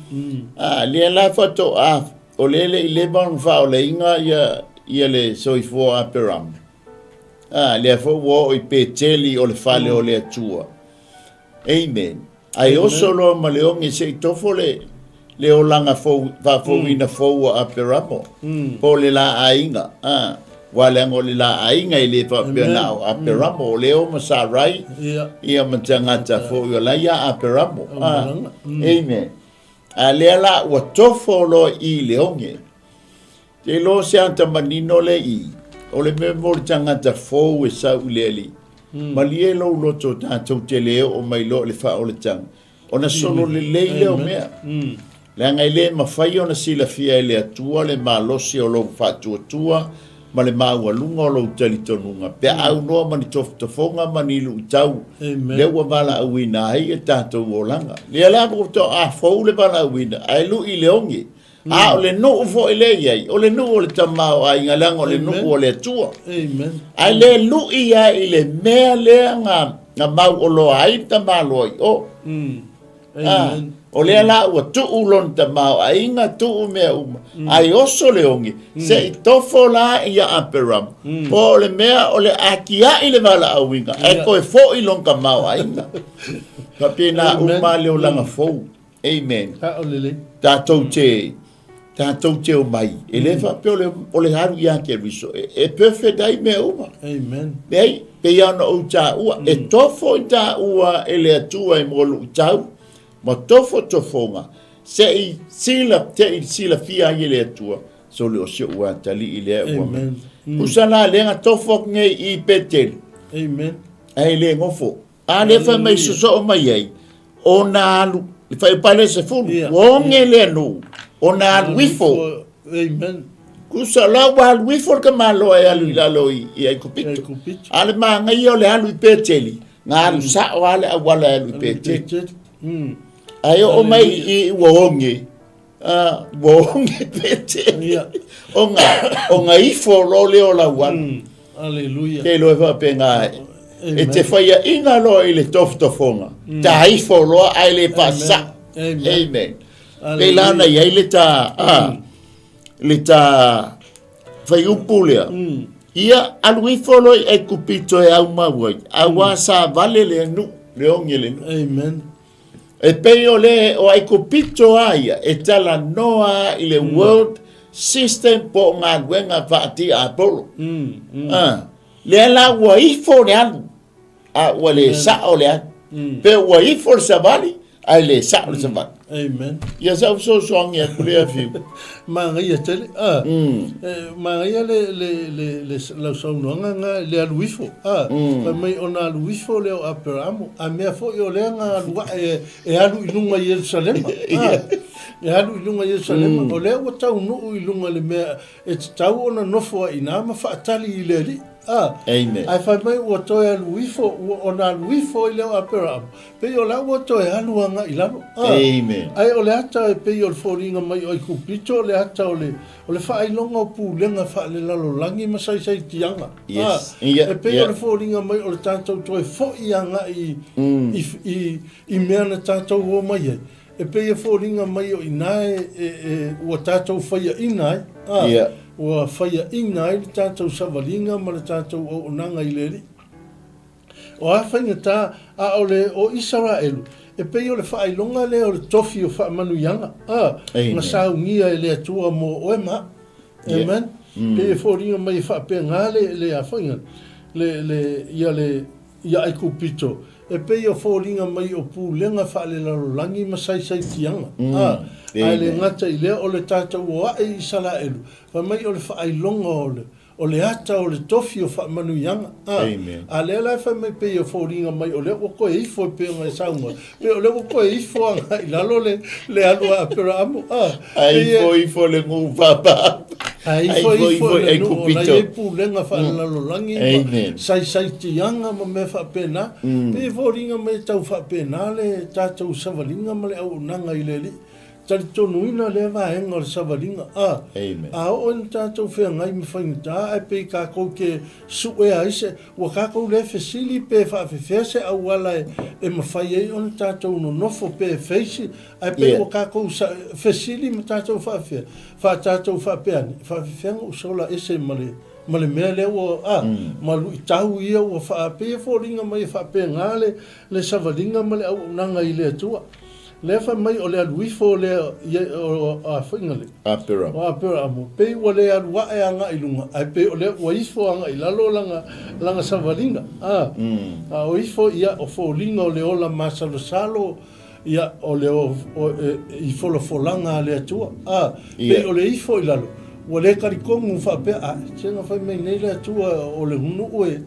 A, lea la faatoa, o lea e le i leva ona faaolaina ia, ia le soifua o Aperama. A, lea foi ua oo i Peteli o le fale o le Atua. Amen. Ae oso loa ma le oge se i tofo le, le olaga fou, faafouina fou a Aperamo, po o le la aiga. A, Aua leaga o le la aiga e le faapea na o Aperamo, o Leo ma Sarai, ia ma tagata foi o la ia Aperamo. Amen. A lea la ua tofo loa i le oge. Te iloa se ata manino le i, o le mea mo le tagata fou e sau i le Alii. Malie lou loto tatou te le oo mai loa i le faaolataga, ona solo lelei lea o mea. Leaga e le mafai ona silafia e le Atua le malosi o lou faatuatua ma le maualuga o lou talitonuga pe a aunoa ma ni tofotofoga ma ni luitau lea ua valaauina ai e tatou olaga. Lea la ua toa fou le valaauina ae lui i le oge. A o le nuu foi lea e i ai, o le nuu o le tamaoaiga leaga o le nuu o le Atua. Ae le lui ai i le mea lea na mauoloa ai le tamaloa i o. Ah, o lea la ua tuu lona tamaoaiga, tuu mea uma, ae oso le oge, se i tofo la ia Aperama, po o le mea o le atia'i le valaauina, ae toe foi lona tamaoaiga. Faapena uma le olaga fou. Amen. Tatou te, tatou te omai, e le faapea o le, o le alu ia Keriso, e, e perfect ai mea uma. Amen. Leai, pei lava ona ou taua, e tofo i taua e le Atua e mo luitau, ma tofo tofoga, se i sila, se i silafia ai e le Atua, sole o si ou atalii lea ua Amen. Tusa la lea na tofo atu nei i Peteli. Amen. Ae le nofo. A lea fai mai sosoo mai ai, ona alu, le fuaipale 10, ua oge le nuu, ona alu ifo. Amen. Tusa la ua alu ifo le tamaloa e alu i lalo i Aikupito. A le manaia o le alu i Peteli, na alu sao lava le auala e alu i Peteli. Ae oo mai i ua oge, ua oge Peteli. Ona, ona ifo loa lea o lau alu. Aleluia. Te iloa e faapena e te faiaina loa i le tofotofoga, ta ifo loa ae le faasao. Amen. Pei la ona i ai le ta, le ta fuaiupu lea. Ia, alu ifo loa i Aikupito e aumau ai, auā savale le nuu, le oge le nuu. Amen. E pei o le o Aikupito a ia e talanoa i le world system po o galuega faatiapolo. Lea la ua ifo le alu, a ua le sao le alu. Pe ua ifo le savali, ae le sao le savali. Amen. Ia sau fesoasoani atu lea Fiu. Manaia tele. Ah. Manaia le le le le lau saunoaga na le alu ifo. Ah. Fai mai ona alu ifo lea o Aperamo. A mea foi o lea na alu ae e alu i luga i Ierusalema. Ah. E alu i luga i Ierusalema. O lea ua taunuu i luga le mea e tatau ona nofo ai i ina ma faatali i le Alii. Ah. Amen. Ae fai mai ua toe alu ifo, ua ona alu ifo ai lea o Aperamo. Pei o la ua toe alu agai i lalo. Ah. Amen. Ae o le ata e pei o le foliga mai o Aikupito, o le ata o le, o le faailoga o pulega faalelalolagi ma saisaitiaga. Yes. Ah. Yeah, E pei yeah. o le foliga mai o le tatou toe foi agai i, i, i, i mea na tatou o mai ai. E pei e foliga mai o i ina e, e, e, ua tatou faiaina ai. Ah. Yeah. Ua faiaina ai le tatou savaliga ma le tatou auaunaga i le Alii. O a faigata, a o le o Isaraelu, e pei o le faailoga lea o le tofi o faamanuiaga, a, na saunia e le Atua mo oe ma au. Amen. Pei e foliga mai e faapena le, le a foi, le, le, ia le, ia Aikupito, e pei o foliga mai o pulega faalelalolagi ma saisaitiaga, a, ae le gata i lea o le tatou o ae i Isaraelu, fai mai o le faailoga o le, O le ata o le tofi o faamanuiaga. A, a lea la e fai mai pei e foliga mai o lea ua toe ifo e pei ona e saunoa, pei o lea ua toe ifo agai i lalo le, le alu a Aperaamo. A, A ifo ifo le nuu papa. A ifo ifo le nuu o la e i ai pulega faalelalolagi ma saisaitiaga ma mea faapena. Pei e foliga mai e tau faapena le tatou savaliga ma le auaunaga i le Alii. Talitonuina lea vaega o le savaliga, a, a oo ina tatou feagai ma faigata ae pei tatou te suea ai se, ua tatou le fesili pe faafefea se auala e mafai ai ona tatou nonofo pe face, ae pei ua tatou fesili ma tatou faafefea, faa tatou faapea ane, e faafefea ona ou sola ese ma le, ma le mea lea ua, a, ma luitau ia ua faa, pei e foliga mai e faapena le, le savaliga ma le auaunaga i le Atua. Lea fai mai o le alu ifo lea i o Afaigale. Aperamo. O Aperamo, pei ua le alu ae agai i luga, ae pei o lea ua ifo agai i lalo lana, lana savaliga. A, a o ifo, ia, o foliga o le ola masalosalo, ia, o le o, o, e, i folafolaga a le Atua. A, pei o le ifo i lalo, ua le talitonu faapea, a, se na fai mai nei le Atua o le nuu e,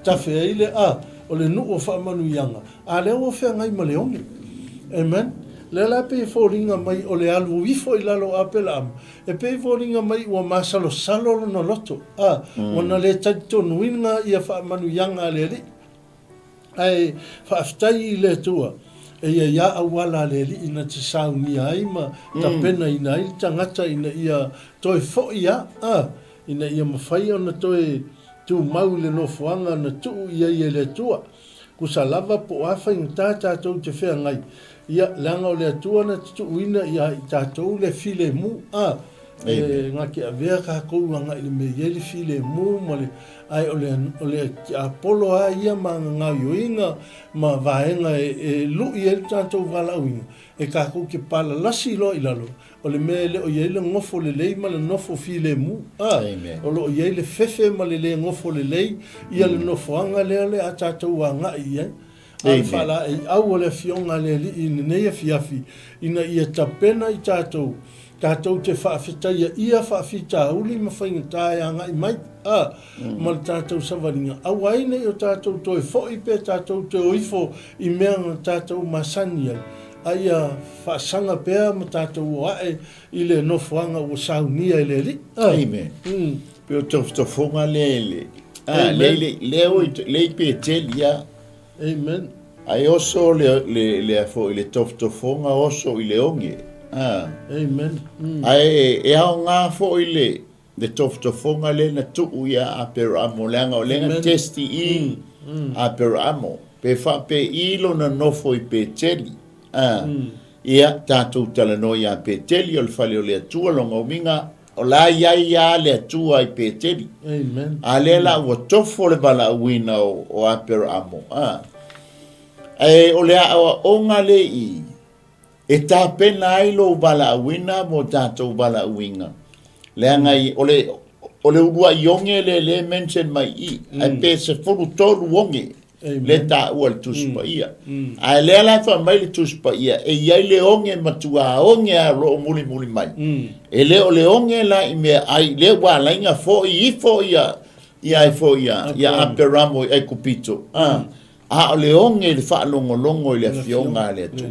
Tafe ai le a, o le nuu o faamanuiaga, a lea ua feagai ma le oge. Amen. Lea la e pei e foliga mai o le alu ifo i lalo o Apelaamu, e pei e foliga mai ua masalosalo lona loto, a, ua na le talitonuina ia faamanuiaga a le Alii. Ae faafetai i le Atua, e i ai a auala a le Alii na te saunia ai ma tapenaina ai le tagata ina ia toe foi a, a, ina ia mafai ona toe tumau i le nofoaga na tuu i ai e le Atua. Kusa lava po o a faigata tatou te feagai, ia, leaga o le Atua na te tuuina ia i tatou le filemu, a, e na te avea tatou agai i le mea e i ai le filemu ma le, ae o le, o le tiapolo lava ia ma ana gaoioiga ma vaega e, e lui ai le tatou valaauina, e tatou te palalasi loa i lalo, O le mea e le o i ai le gofo lelei ma le nofo filemu, a, o lo o i ai le fefe ma le le gofo lelei, ia le nofoaga lea o le a tatou agai i ai. A o le faalaeiau o le Afioga a le Alii i lenei afiafi, ina ia tapena i tatou, tatou te faafetaia ia faafitauli ma faigata e agai mai, a, ma le tatou savaliga, aua ai ne i o tatou toe foi pe tatou te o ifo i mea na tatou masani ai, a ia faasaga pea ma tatou o ae i le nofoaga ua saunia e le Alii. Amen. Pe o tofotofoga lea i le, ah, le, le, le, o i, le i Peteli a. Amen. Ai oso le, le, le a foi le tofotofoga oso i le oge. Ah. Amen. Ae e aoga foi le, le tofotofoga lea na tuu ia Aperamo, leaga o lea na testi i Aperamo, pe faapei lona nofo i Peteli. A, ia, tatou talanoa ia Peteli o le fale o le Atua, lona uiga, o la i ai lava le Atua i Peteli. Amen. A lea la ua tofo le valaauina o, o Aperamo. A, ae o le aoaoga lea i, E tapena ai lou valaauina mo tatou valaauina. Leaga i, o le, o le uluai oge lea lea e mention mai i, ae pe 13 oge lea e taua i le Tusi Paia. Ae lea la e fai mai le Tusi Paia, e i ai le oge matua oge lava o lo o mulimuli mai. E le o le oge la i mea ai, lea ua ala ai ona foi ifo ia, ia ai foi ia, ia Aperamo i Aikupito. A o le oge i le faalogologo i le Afioga a le Atua.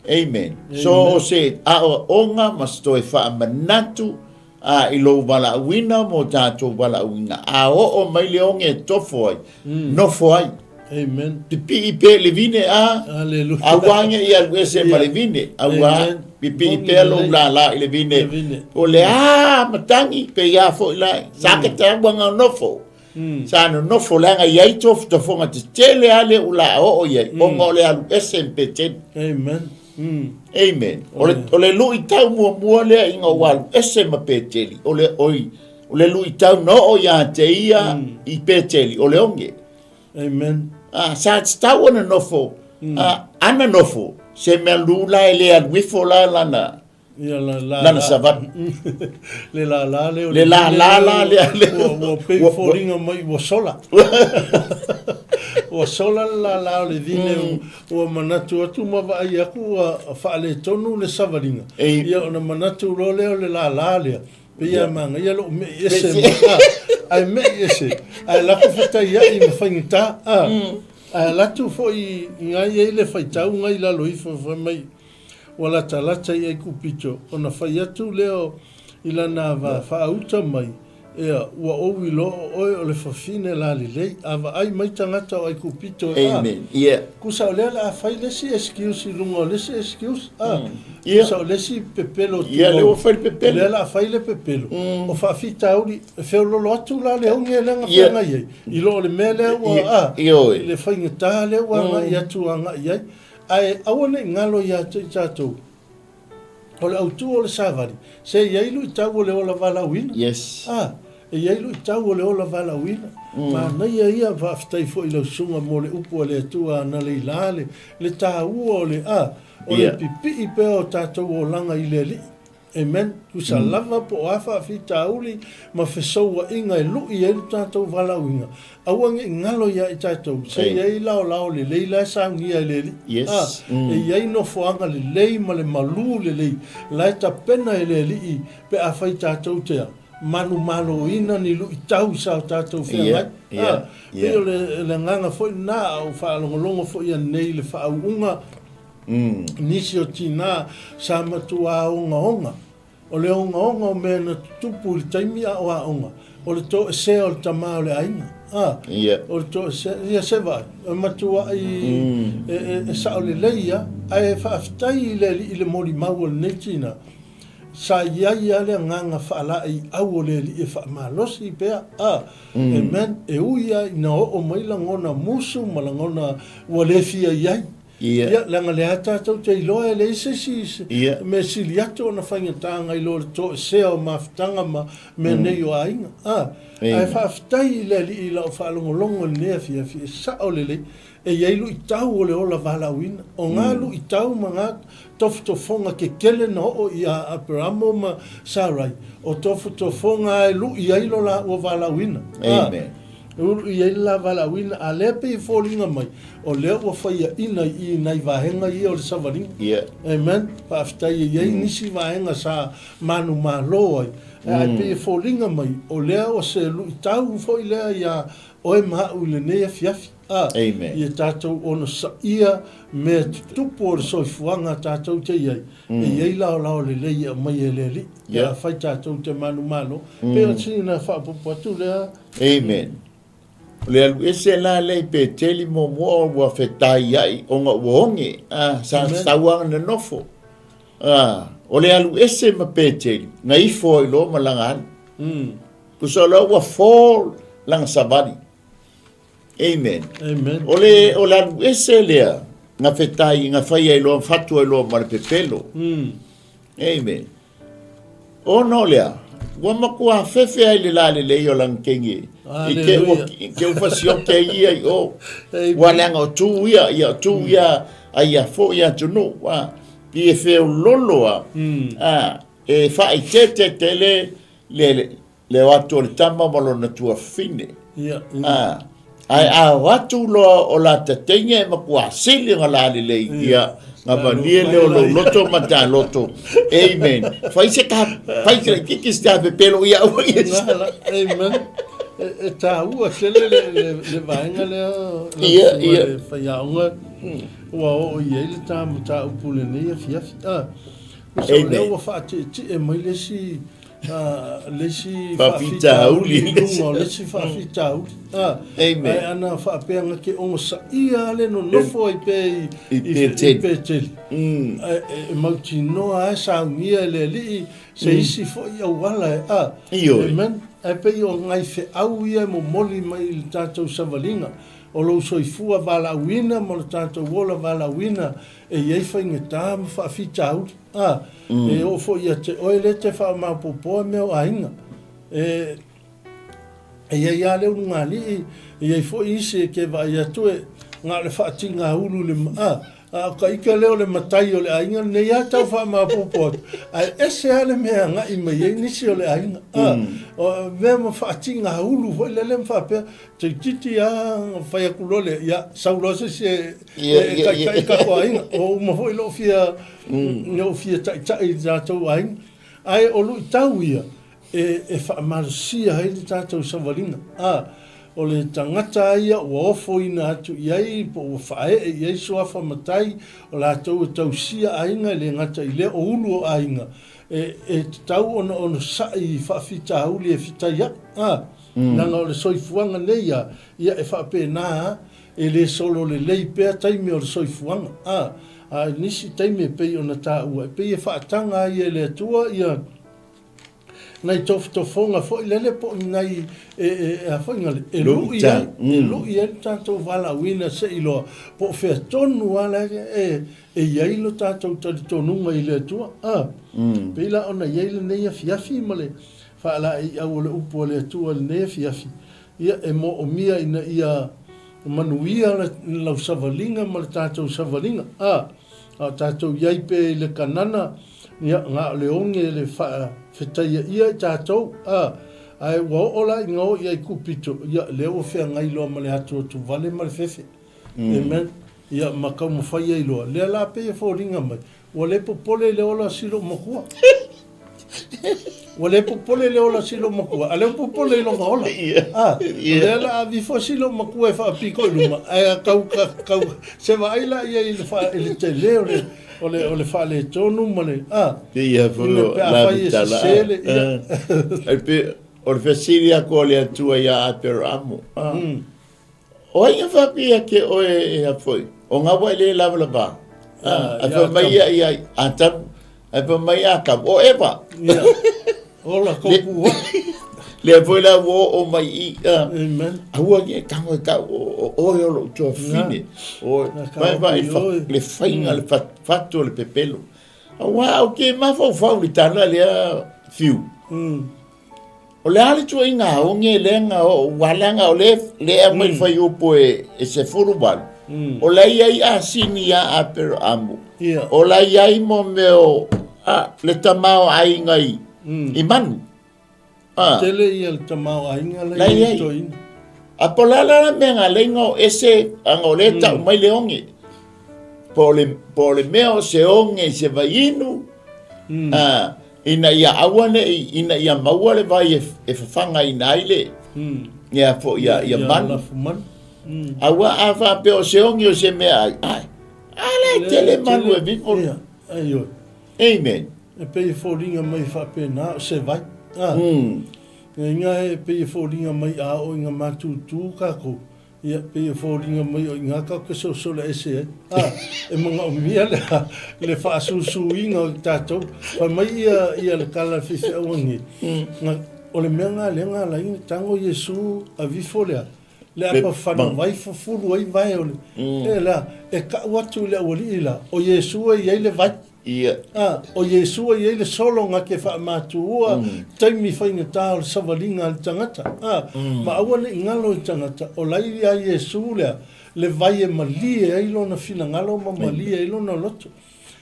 Amen. So o se aoaoga ma se toe faamanatu a i lou valaauina mo tatou valaauina. A oo mai le oge e tofo ai, nofo ai. Amen. Pipii pea i le vine a, Hallelujah. aua ne i alu ese ma le vine, aua pipii pea lou lala i le vine. O le a matagi pe ia foi la, sa ke te ua nofo. Sa nonofo leaga i ai tofotofoga tetele lava lea ua la oo i ai, ona o le alu ese ma Peteli. Amen. Amen. O le, o le luitau muamua lea ina ua alu ese ma Peteli, o le, oi, o le luitau na oo ia te ia i Peteli, o le oge. Amen. Ah, sa tatau ona nofo, ah, ana nofo, se mea lu la e le alu ifo la lana, Ia, la, la, Lana savali. Le lālā lea o le lālā la lea lea. Ua, ua pei foliga mai ua sola. Ua sola le lālā o le vine, ua manatu atu ma vaai atu ua faaletonu le savaliga. Ia ona manatu loa lea o le lālā lea, pei lava e manaia lou me'i ese ma, a, ae me'i ese, ae lako fetaiai ma faigata, a. Ae alu atu foi i ina e i ai le faitau na i lalo ifo fai mai, Ua latalata i Aikupito, ona fai atu lea i lana ava faauta mai, Ea, ua ou iloa o oe o le fafine lalelei, a vaai mai tagata o Aikupito e a. Amen. Yeah. Kusa o lea le a fai le isi excuse i luga o le isi excuse, a. Yeah. Kusa o le isi pepelo Yeah, lea ua fai le pepelo. Lea le a fai le pepelo. O faafitauli, e feololo atu la le oge lea na Yeah. feagai ai, i lo o le mea lea ua, Yeah. a, Ioe. le faigata lea ua agai atu agai i ai. Ae aua ne i galo ia te i tatou, o le autu o le savali, se i ai luitau o le ola valaauina. Yes. A, e i ai luitau o le ola valaauina. Manaia ia, faafetai foi i lau susuga mo le upu a le Atua analeila le, le taua o le, a, O le pipii pea o tatou olaga i le Alii. Amen. Tusa lava po o a faafitauli ma fesouaiga e lui ai lo tatou valaauina, aua ne i galo ia i tatou, se i ai laolao lelei la e saunia e le Alii. Yes. A, e i ai nofoaga lelei ma le malu lelei la e tapena e le Alii pe afai tatou te a, manumaloina ni luitau i sa o tatou feagai. A, pei o le agaga foi lena a ou faalogologo foi anei i le faauuga Nisi o tinā sa matuā ogaoga. O le ogaoga o mea na tutupu i le taimi a o aoga, o le toesea o le tamā o le aiga. A, o le toesea, ia se vaai, e matuaʻi e sao lelei a, ae faafetai i le Alii i le molimau o lenei tinā, sa i ai a le agaga faalaeiau o le Alii e faamalosi pea, a, amen, e ui a ina oo mai lagona musu ma lagona ua le fia i ai. Ia, leaga lea tatou te iloa e leai se isi mea sili atu ona faigata nai lo le toesea o mafutaga ma mea nei o aiga. A, ae faafetai i le Alii i lau faalogologo i lenei afiafi, e sao lelei, e i ai luitau o le ola valaauina. O na luitau ma na tofotofoga kekele na oo ia Aperamo ma Sarai, o tofotofoga e lui ai lo laua valaauina. A, e ulu i ai le la valaauina, a lea pei e foliga mai, O lea ua faiaina i i nai vaega ia o le savaliga. Yeah. Amen. Faafetai e i ai nisi vaega sa manumalo ai. Ae pei e foliga mai, o lea o se luitau foi lea iā oe ma aʻu i lenei afiafi. A, Amen. ia tatou onosaia mea tutupu o le soifuaga tatou te i ai, e i ai laolao lelei e aumai e le Alii. Pe afai tatou te manumalo, pei o sina faaopoopo atu lea. Amen. O le alu ese la lea i Peteli muamua ua fetaiai ona ua oge, a, sa tatau lava ona nofo. A, o le alu ese ma Peteli, na ifo ai loa ma lana alu. Tusa o lea ua fall lana savali. Amen. Amen. O le, o le alu ese lea, na fetai, na fai ai loa, fatu ai loa ma le pepelo. Amen. Ona o lea, ua matua fefe ai le lalelei o lana kenge i te ua te ua fasiote ai ia i o. Ua leaga o tu ia, ia o tu ia ai ia foi atunuu, a, pi e feololo a, a, e faaeteete tele le, Le o atu o le tama ma lona tuafafine. Ia. A, ae a o atu loa o la tateine e matua sili ona lalelei, ia, na malie lea o lou loto ma ta loto. Amen. Fai se ka, fai se laitiiti se ta pepelo ia aua ia. Nala, amen. E, e tāua tele le, le, le vaega lea, lau Ia, susuga ia. le faiaoga, ua oo i ai le ta mataupu i lenei afiafi. A, tusa o lea Amen. ua faatietie mai le isi le isi Faafitauli. faafitauli i luga o le isi faafitauli. A, Amen. ae ana faapea na te onosaia lava le nonofo ai pea i, I Peteli. i Peteli. E, e mautinoa lava e saunia e le Alii se isi foi auala e, a, Ioe. Amen. Ae pei o nai feau ia e momoli mai i le tatou savaliga, o lou soifua valaauina ma lo tatou ola valaauina e i ai faigata ma faafitauli. A, e oo foi ia te oe lea e te faamaopoopoa mea o aiga. E, e i ai lava le ulugalii, e i ai foi isi e ke vaai atu e na o le faatigaulu i le, a, a o ka ika lea o le matai o le aiga lenei lava tau faamaopoopo atu, ae ese lava le mea e agai mai ai nisi o le aiga. A, o mea ma faatigaulu foi lele ma faapea, toeitiiti lava fai atu loa lea, ia, sau loa se isi e, e taitai tatou aiga. Ua uma foi lou fia, lou fia taitai i le tatou aiga. Ae o luitau ia e, e faamalosia ai le tatou savaliga. A, o le tagata lava ia ua ofoina atu i ai po ua faaee i ai suafa matai, o latou e tausia aiga, e le gata i lea o ulu o aiga, e, e tatau ona onosai i faafitauli e fetaiai. A, leaga o le soifuaga nei a, ia e faapena lava. E le solo lelei pea taimi o le soifuaga, a, a i nisi taimi e pei ona taua, e pei e faataga ai e le Atua ia nai tofotofoga foi lele po o ni nai e, e, e a foi ngale, e lui ai, e lui ai le tatou valaauina se i loa, po o fea tonu lava la e, e i ai lo tatou talitonuga i le Atua, a. Pei la ona i ai lenei afiafi ma le faalaeiau o le upu a le Atua i lenei afiafi, Ia, e moomia ina ia manuia lau savaliga ma le tatou savaliga. A! A o tatou i ai pea i le Kanana, ia, na o le oge le faafetaia ia i tatou, a, ae ua oo la ina oo i Aikupito, ia, lea ua feagai loa ma le atuatuvale ma le fefe. Amen. Ia, ma taumafai ai loa. Lea la pei e foliga mai, ua le popole i le ola o si loomatua. Ua le popole i le ola o si loomatua, a lea ua popole i lona ola. A, o lea la a vifo si loomatua e faapito i luma, ae tau, tau, se vaai la ia i le, fa, i le tele o le, o le, o le faaletonu ma le, a, Pei foi ina pe afai e sese le, ia. Ai pe, o le fesili aku o le Atua ia Aperamo. Ah. O ai na faapea ia te oe e a foi? O ngā wai le lava lava. Ah, ai fa mai ia ia Atamu. Ai fa mai ia Akamu. O Eva. Ia. Ola kou pua. Le foi la wo o mai i. Amen. Aua ke tango e kau o oe o lou tuafafine. O vai vai le faiga le fatu o le pepelo. Aua au ke mafaufau le tala lea fiu. O le a le tuaiga oge lea na oo ua leaga o lea lea e aumai le fuaiupu e e 18, o la e i ai asini ia Aperaamo, o la e i ai mo mea o a le tamaoaiga i i manu. A. Tele ia le tamaoaiga la i ai toeaina. A po o le a la le mea na ala ai ona o ese ana o lea e tau mai le oge. Po o le po o le mea o se oge i se vaiinu, a Ina ia aua ne i, ina ia maua le vai e, e fafagaina ai le, ia foi ia, ia manu. Aua a faapea o se ogi o se mea ai, ai, a le tele manu e vifo. Ia, ai oi. Amen. E pei e foliga mai faapena o se vai. Ah. Ia inga e pei e foliga mai a oo ina matutu kakou. Ia, pei e foliga mai o i ina tatou te sosola ese ai. A, e manaomia le, le faasusuina o tatou. Fai mai ia, ia le tala a le faifeau anei, na, o le mea lena lea na ala ai ona tago Iesu avifo lea, le apa fanavai fufulu ai vae o le, e la, e kau atu i le aualii la, o Iesu e i ai le vai. Ia. Ā, o Iesū e i ai le solo na te faamātūa taimi faigata o le savaliga a le tagata. Ā, ma aua ne i ngalo i tagata, o la i a Iesū lea le vai e malie ai lona finagalo ma malie ai lona loto.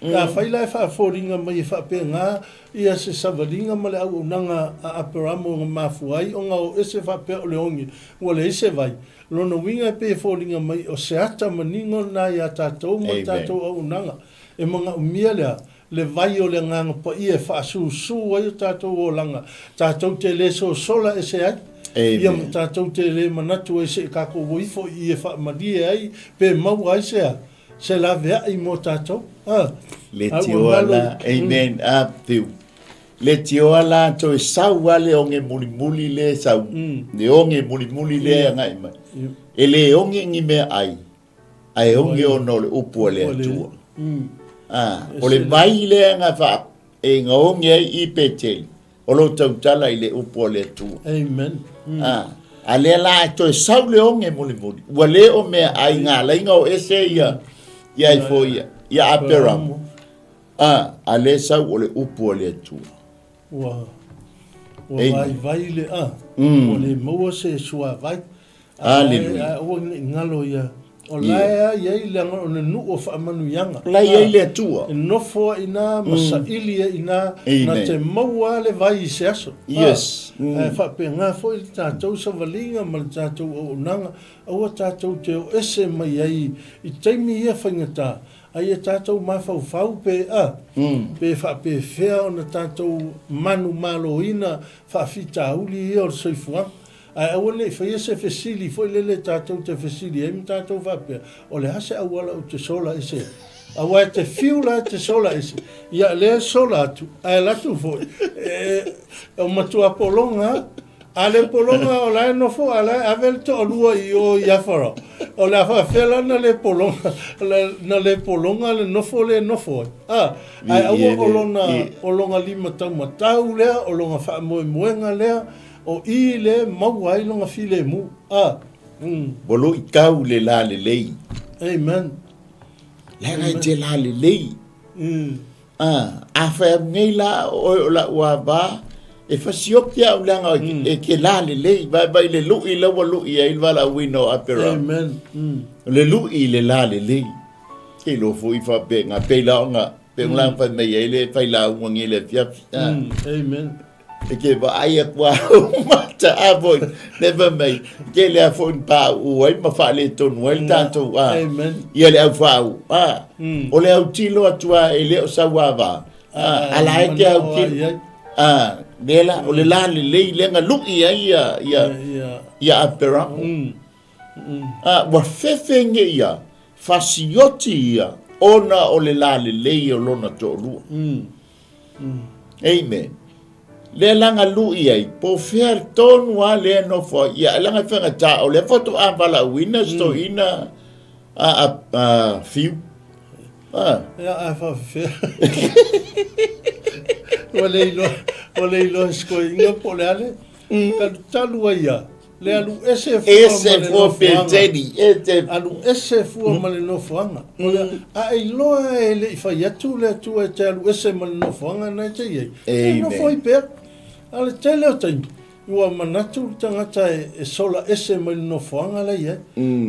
Afai la e faafoliga mai e faapena ia se savaliga ma le auaunaga a Aperamo na mafua ai ona o ese faapea o le oge ua leai se vai, lona uiga e pei e foliga mai o se ata manino lena iā tatou ma le tatou auaunaga. E manaomia lea, le vai o le Agaga Paia e faasusū ai o tatou olaga, tatou te le sosola ese ai, ia ma tatou te le manatu ai se i tatou o ifo i i e faamalie ai pe maua ai se a, se laveai mo tatou. A, Le a ua tioa la, amen, a piu. Le tioa la toe sau a le oge mulimuli le sau, le oge mulimuli le agai mai. E le oge ni mea ai. Ae oge ona o le upu a le Atua. A, o le vai lea na faa, e gaogi ai i Peteli, o lo tautala i le upu a le Atua. Amen. A, a lea la e toe sau le oge mulimuli, ua le o mea ai ngā lainga o ese ia, ia i fo ia, ia Aperamo. A, a le sau o le upu a le Atua. Ua, ua vaivai le, a, ua le maua se suavai. Aleluia. Ae aua ne i galo ia. O la e a i ai leaga o le nuu o faamanuiaga. O la e i ai le Atua. E nofo ai i ina ma saili ai i ina, na te maua lava le vai i se aso. Yes. Ae faapena foi le tatou savaliga ma le tatou auaunaga, aua tatou te o ese mai ai i taimi ia faigata, a ia tatou mafaufau pe a, pe faapefea ona tatou manumaloina faafitauli ia o le soifuaga. Ae aua ne i faia se fesili foi lele tatou te fesili ai ma tatou faapea, o le a se auala ou te sola ese ai? Aua e te fiu la e te sola ese, ia lea e sola atu, ae alu atu foi, e, o matua pologa lava. A le pologa o la e nofo, a la e ave le toalua i o i Afarao. O le a faapefea la na le pologa, na le pologa le nofo lea e nofo ai. A, ae aua o lona, o lona lima taumatau lea, o lona faamoemoega lea, O i le maua ai lona filemu. A. Mm. Ua luitau le la lelei. Amen. Leaga e te la lelei. A, a fai atu nei la o oe o lau ava, e fasioki au leaga e te la lelei. Vaivai le lui la ua lui ai le valaauina o Aperama. Amen. O le lui i le la lelei. Te iloa foi faapea pei la ona pei ona fai mai ai le failauga nei le afiafi. Amen. E ke vaai atu a mata a foi le fai mai ke lea foi ni pauu ai ma faaletonu ai le tatou a. Amen. Ia le au faau. A. O le autilo atu a e le o sauava. A la e te autilo. A, le la, o le la lelei lea na lui ai ia ia ia Aperamo. A, ua fefe nge ia, fasioti ia, ona o le lalelei o lona toalua. Amen. Lea la na lui ai, po o fea tonu lava lea e nofo ai. Ia, leaga e faigata, o lea faatoa valaauina si toeaina a, a, a Fiu. A. Ia, ae faafefea. Ua le iloa, ua le iloa e si toeaina po o le a le. Talutalu ai ia, le alu ese fua Ese ma le fua nofoaga. Peteni, ese. Alu ese fua ma le nofoaga. O le, a e iloa e le i fai atu le Atua e te alu ese ma le nofoaga na e te i ai, e nofo ai pea. A o le tele o taimi, ua manatu le tagata e, e sola ese mai le nofoaga la i ai.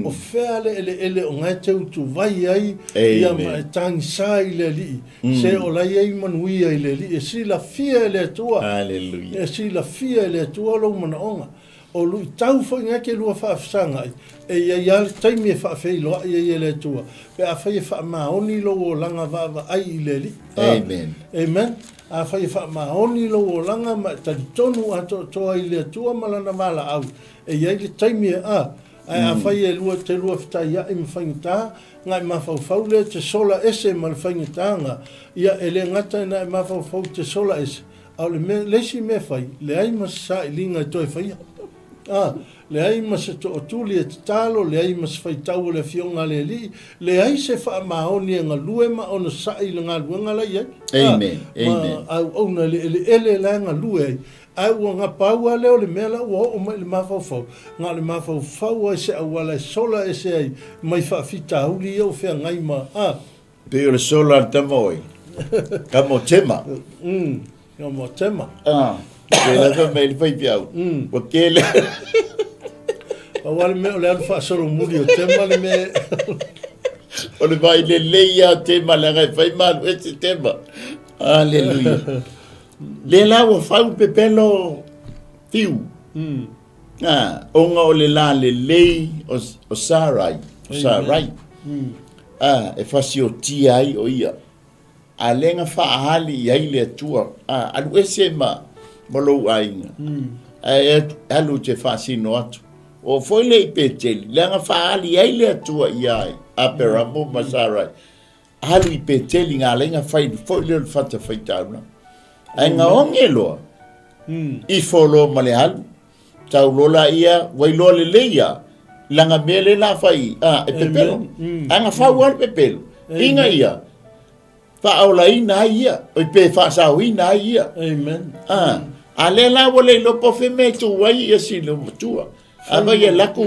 O fea le eleele o na e te utuvai ai, ia ma e tagisa i le Alii, se o la i ai manuia i le Alii, e silafia e le Atua. Hallelujah. E silafia e le Atua lou manaoga. O luitau foi na e te lua faafesagai, e i ai lava le taimi e faafeiloai ai e le Atua, pe afai e faamaoni lou olaga vaavaai i le Alii. Amen. Amen. Afai e faamaoni lou olaga ma e talitonu atoatoa i le Atua ma Lana valaau, e i ai le taimi e a, ae afai e lua te lua fetaiai ma faigata, na e mafaufau lea e te sola ese ma le faigata na, ia e le gata ina e mafaufau te sola ese, A o le mea, le isi mea e fai, leai ma se sailiga e toe faia. A, leai ma se tootuli e tatalo, leai ma se faitau o le Afioga a le Alii, leai se faamaoni e galue ma onosai i le galuega la i ai. A, Amen. Amen. Ma auauna i le eleele la e galue ai. Ae ua na pau lava lea o le mea la ua oo mai i le mafaufau, na o le mafaufau lava i se auala e sola ese ai mai faafitauli ia ua feagai ma, a, Pei o le sola a le tama oi. Tama o Tema. Tama o Tema. Ah. Pe la fa mai le fai piau. Ua tele. Pau lava le mea o le alu faasolomuli o Tema le mea. O le vai lelei ia Tema leaga e fai malu ese Tema. Aleluia. Le la ua fau pepelo fiu. Ah, ona o le lalelei o, o Sarai, o Sarai. Ah, e fasiotia ai o ia. A lea na faaali i ai le Atua, ah, alu ese ma, ma lou aiga. Ae alu te faasino atu. O foi le i Peteli, leaga faaali ai le Atua ia ai, Aperamo ma Sarai. Alu i Peteli ngā lenga fai foi lea o le fatafaitaulaga. Ae gaogi loa, ifo loa ma le alu, tau loa laia, ua iloa lelei ia, lana mea lea la fai, a, e pepelo. Ae na fau lava le pepelo, ina ia faaolaina ai ia, oi pe faasaoina ai ia. Amen. A, a lea la ua le iloa po o fea mea e tu ai ia si matua. A vai e laku,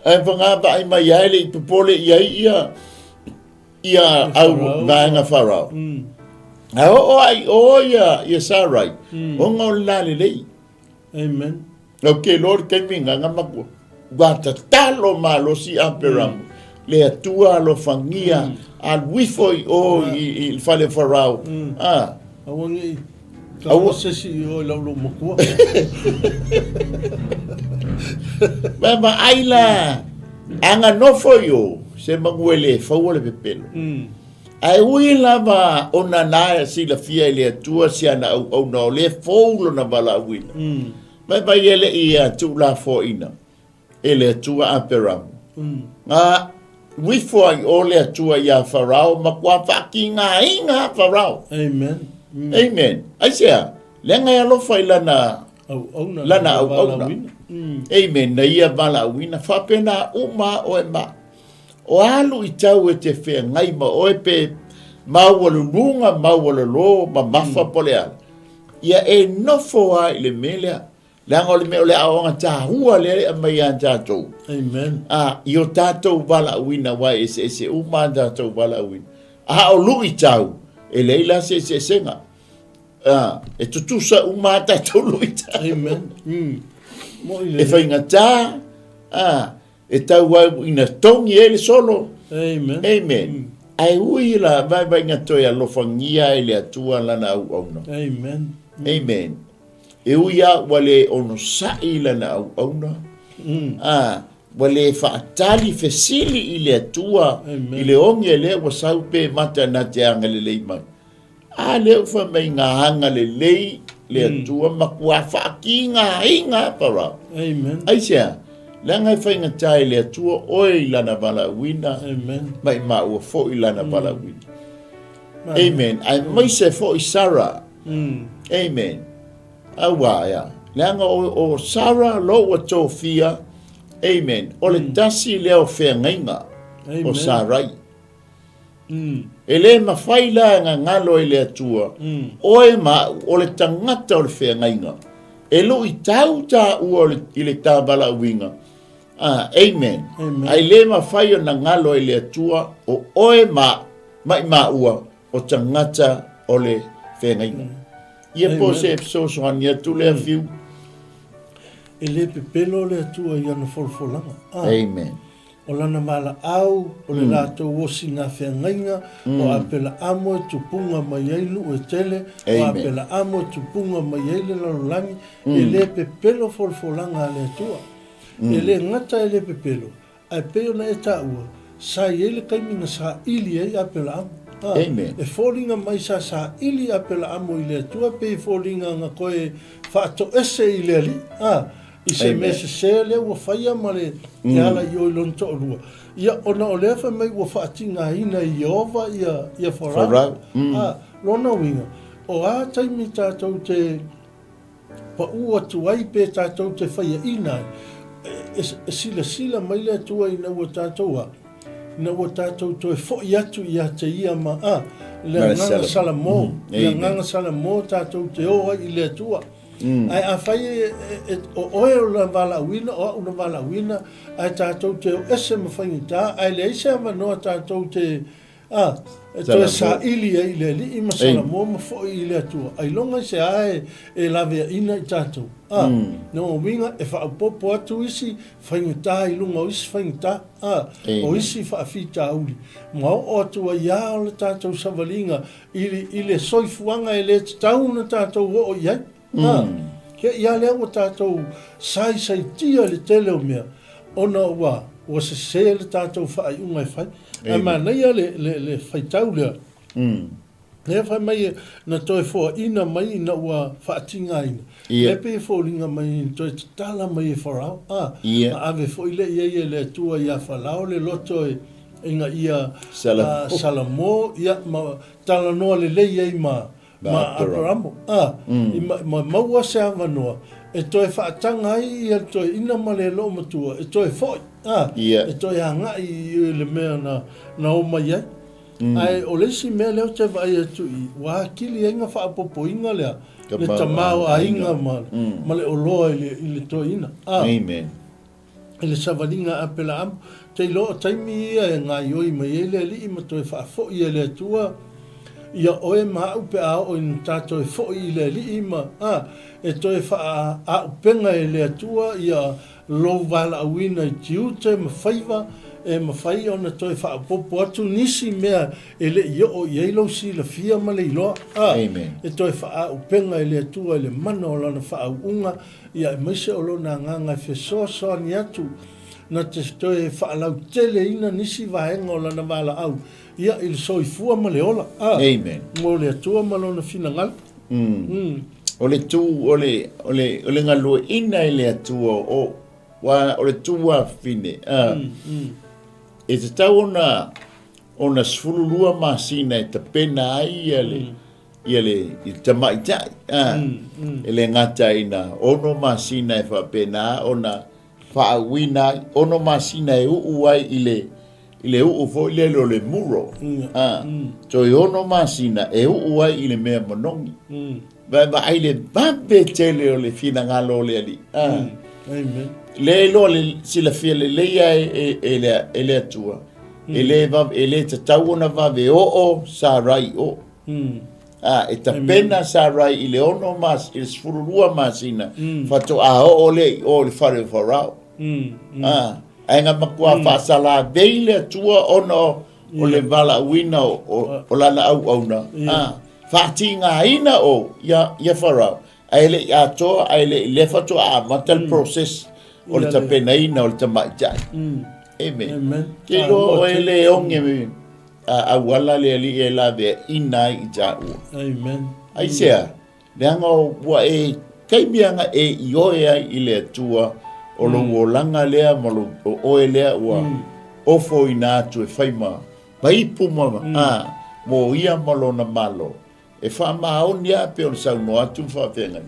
ae whanga vaai mai ai le i popole i ai ia, ia au vaega Farao. A oo ai o ia, ia Sarai, ona o le lalelei. Amen. Au ke loa le taimi nga nga makua. Ua tatalo malosi Aperamu. Le Atua alofagia, alu ifo i o i le fale o Farao. Ah. Aua ne i taua se isi i o i lau lou matua. Ma vaai la, a na nofo i o, se manu e le faua le pepelo. Ae ui lava ona na silafia e le Atua si ana auauna o lea fou lona valaauina. Vaivai e le i tuulafoaina e le Atua Aperamu. Na uifo ai o le Atua iā Farao, matua faatigaina a Farao. Amen. Amen. Aisea? Leaga e alofa i lana Auauna. Lana auauna. Amen. Na ia valaauina. Faapena uma oe ma. O a luitau e te feagai ma oe pe maualuluga, maualalo, mamafa po o le a, ia e nofo lava i le mea lea. Leaga o le mea o le aoaoga taua lea e aumai ia tatou. Amen. A, i o tatou valaauina, aua e eseese uma a tatou valaauina. A o luitau, e leai la se eseesega. A, e tutusa uma a tatou luitau. Amen. Mo'i E lelei. faigata, a, E tau au ina togi ai le solo. Amen. Amen. Ae ui i la vaivaiga toe alofagia ai le Atua lana auauna. Amen. Amen. E ui lava ua le onosai lana auauna, a, ua le faatali fesili i le Atua i le oge lea ua sau pe mata na te agalelei mai. A lea ua fai mai na agalelei le Atua matua faatigaina Farao. Amen. Aisea? Leaga e faigata i le Atua oe i lana valaauina, Amen. ma i maua foi i lana valaauina. Amen. Aemaise foi Sarah. Amen. Auā ea, leaga o, o Sarah lo ua tofia, amen, o le tasi lea o feagaiga o Sarai. E le mafai la e gagalo e le Atua, oe ma au, o le tagata o le feagaiga, e luitau taua i le ta valaauina. Ah, amen. Amen. Ae le mafai ona galo e le Atua, o oe ma au, ma i maua, o tagata o le feagaiga. Ia po se fesoasoani atu lea Fiu. E le pepelo le Atua i ana folafolaga. Ah. Amen. O lana valaau, o le latou osina feagaiga, o Apelaamo e tupuga mai ai nuu e tele, o Apelaamo e tupuga mai ai le lalolagi, e le pepelo folafolaga a le Atua. E le gata e le pepelo, ae pei ona e taua, sa i ai le taimi na saili ai Apelaamo. A, e foliga mai sa saili Apelaamo i le Atua pei e foliga na toe faatoese i le Alii. A, I se mea sesē lea ua faia ma le e ala i o i lona toalua, ia, ona o lea fai mai ua faatigaina e Ieova ia, ia Farao. Farao. A, lona uiga, o a taimi tatou te paʻu atu ai pe tatou te faiaʻina ai, e, e silasila mai le Atua ina ua tatou a, ina ua tatou toe foʻi atu ia te Ia ma, a, le agaga salamo, le agaga salamo tatou te o ai i le Atua. Ae afai e, e, o oe o le valaauina, o au na valaauina, ae tatou te o ese ma faigata, ae leai se avanoa tatou te, a, e toe saili ai i le Alii ma Salamo ma foi i le Atua. Ailoga i se a e, e laveaina i tatou. A, no uiga e faaopoopo atu isi faigata i luga o isi faigata, a, o isi faafitauli, ma oo atu ai a o le tatou savaliga i, i le soifuaga e le tatau ona tatou oo i ai. Mm. A, kia ia lea ua tatou saisaitia i le tele o mea, ona ua, ua sesē le tatou faaiuga e fai. Ae manaia le, le, le faitau lea. Lea fai mai na toe foaina mai ina ua faatigaina. Ia. Lea pei e foliga mai na toe tatala mai e Farao. A, Ia. na ave foi lea i ai e le Atua ia Farao le loto e, ina ia Salamo, ia, ma talanoa lelei ai ma, ma Aperamo, a, i ma, ma maua se avanoa e toe faataga ai ia le toeaina ma le loomatua e toe foi, a, e toe agai i le mea na, na omai ai. Ae o le isi mea lea ou te vaai atu i, ua atili ai na faaopoopoina lea, le tamaoaiga ma, ma le oloa i le, i le toeaina. A. Amen. I le savaliga a Apelaamo, te iloa o taimi ia e gaioi mai ai le Alii ma toe faafoi e le Atua ia oe ma au pe a oo ina tatou e foi i le Alii ma, a, e toe faaauupega e le Atua ia lou valaauina i tiute ma faiva e mafai ona toe faaopoopo atu nisi mea e le i oo i ai lou silafia ma le iloa, a, e toe faaauupega e le Atua i le mana o Lana faauuga Ia aemaise o Lona Agaga e fesoasoani atu na te toe faalauteleina nisi vaega o Lana valaau, ia, i le soifua ma le ola, a, Amen. mo le Atua ma Lona finagalo. Mm. O le tu, o le, o le, o le galueaiina e le Atua o, wa, o le tu afafine, a, e tatau ona, ona 12 masina e tapena ai ia le, ia le i le tamaitai, a, e le gata ina ono masina e faapena ona faauuina ai, ono masina e uu ai i le, i le uu foi lele o le muro, a, toe ono masina e uu ai i le mea manogi. Vaavaai le vave tele o le finagalo o le Alii, a. Amen. Lea iloa le silafia lelei lava e, e, e, le, e le Atua, e le vave, e le tatau ona vave oo Sarai i o. A, e tapena Sarai i le ono mas, i le 12 masina, faatoa oo lea i o i le fale o Farao. A, ae na matua faasalavei le Atua ona o, o le valaauina o, o lana auauna, a, faatigaina o ia, ia Farao, ae le i atoa, ae le i lea faatoa amata le process o le tapenaina o le tamaitai. Amen. Amen. Ke iloa oe le oge auala le alii e laveaina ai i taua. Amen. Aisea? Leaga ua e taimi aga e ioe ai i le Atua o lou olaga lea ma lou, o oe lea ua ofoina atu e fai ma, ma ipu ma, a, mo ia ma lona Malo. E faamaoni lava pei ona saunoa atu ma faafeagaiga.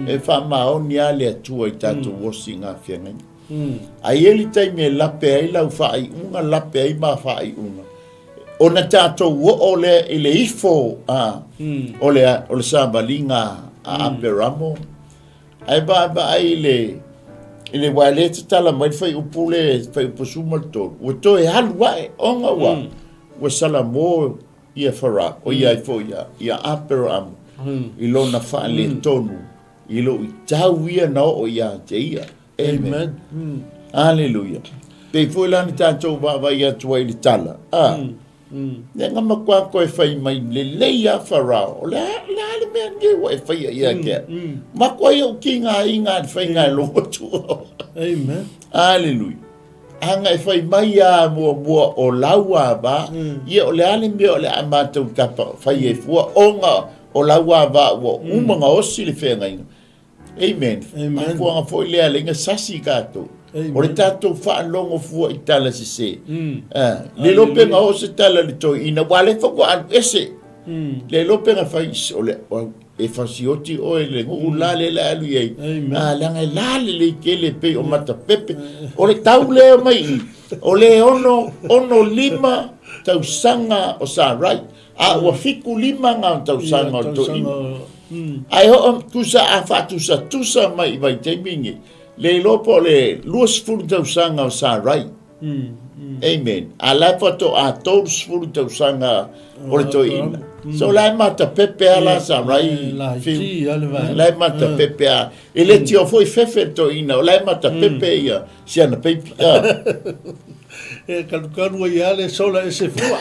E faamaoni lava le Atua i tatou osi feagaiga. Ae i ai le taimi e lape ai lau faaiuga, lape ai ma faaiuga. Ona tatou oo lea i le ifo a, o le, o le savaliga a Aperamo. Ae vaavaai i le, i le wā lea tatala mai le fuaiupu le fuaiupu 13, ua toe alu ae, ona ua, ua salamo ia Farao, o ia ai foi ia, ia Aperamo i lona faaletonu i lou itau ia na oo ia te ia. Amen. Amen. Mm. Aleluia. Pei foi la na tatou vaavaai atu ai i le tala. A. Le nga matua koe fai mai lelei a Farao. O le a, le a le mea nei ua e faia ia te au. Matua ia u ki ngā i ngā le whai ngā logo tua. Amen. Aleluia. Aga e fai mai a muamua o lau ava, ia o le a le mea o le a mātou tapa fai e fua, ona o lau ava ua uma nga osi le whengainga. Amen. Amen. Mafuanga foi lea le inga sasi tatou. Amen. O le tatou faalogo fua i tala sese. Ah, le lope nga o se tala le toi ina wa le fako alu ese. Le lope nga fai o le e fasioti oe le nuu la le la alu iai. Amen. Ah, leaga e la le le kele pei o matapepe. O le tau lea mai i, o le 65 tausaga o Sarai. A ua 75 ngā tausaga o le toeaina. Ae oo tusa a faatusatusa mai i vaitaimi nei, le iloa po o le 20 tausaga o Sarai. Amen. A la e faatoa 30 tausaga o le toeaina. So la e matapepe a la Sarai. La e matapepe a. E le tio foi fefe le toeaina, o la e matapepe ia si ana peipi. E kalukalu ai lava le sola ese fua.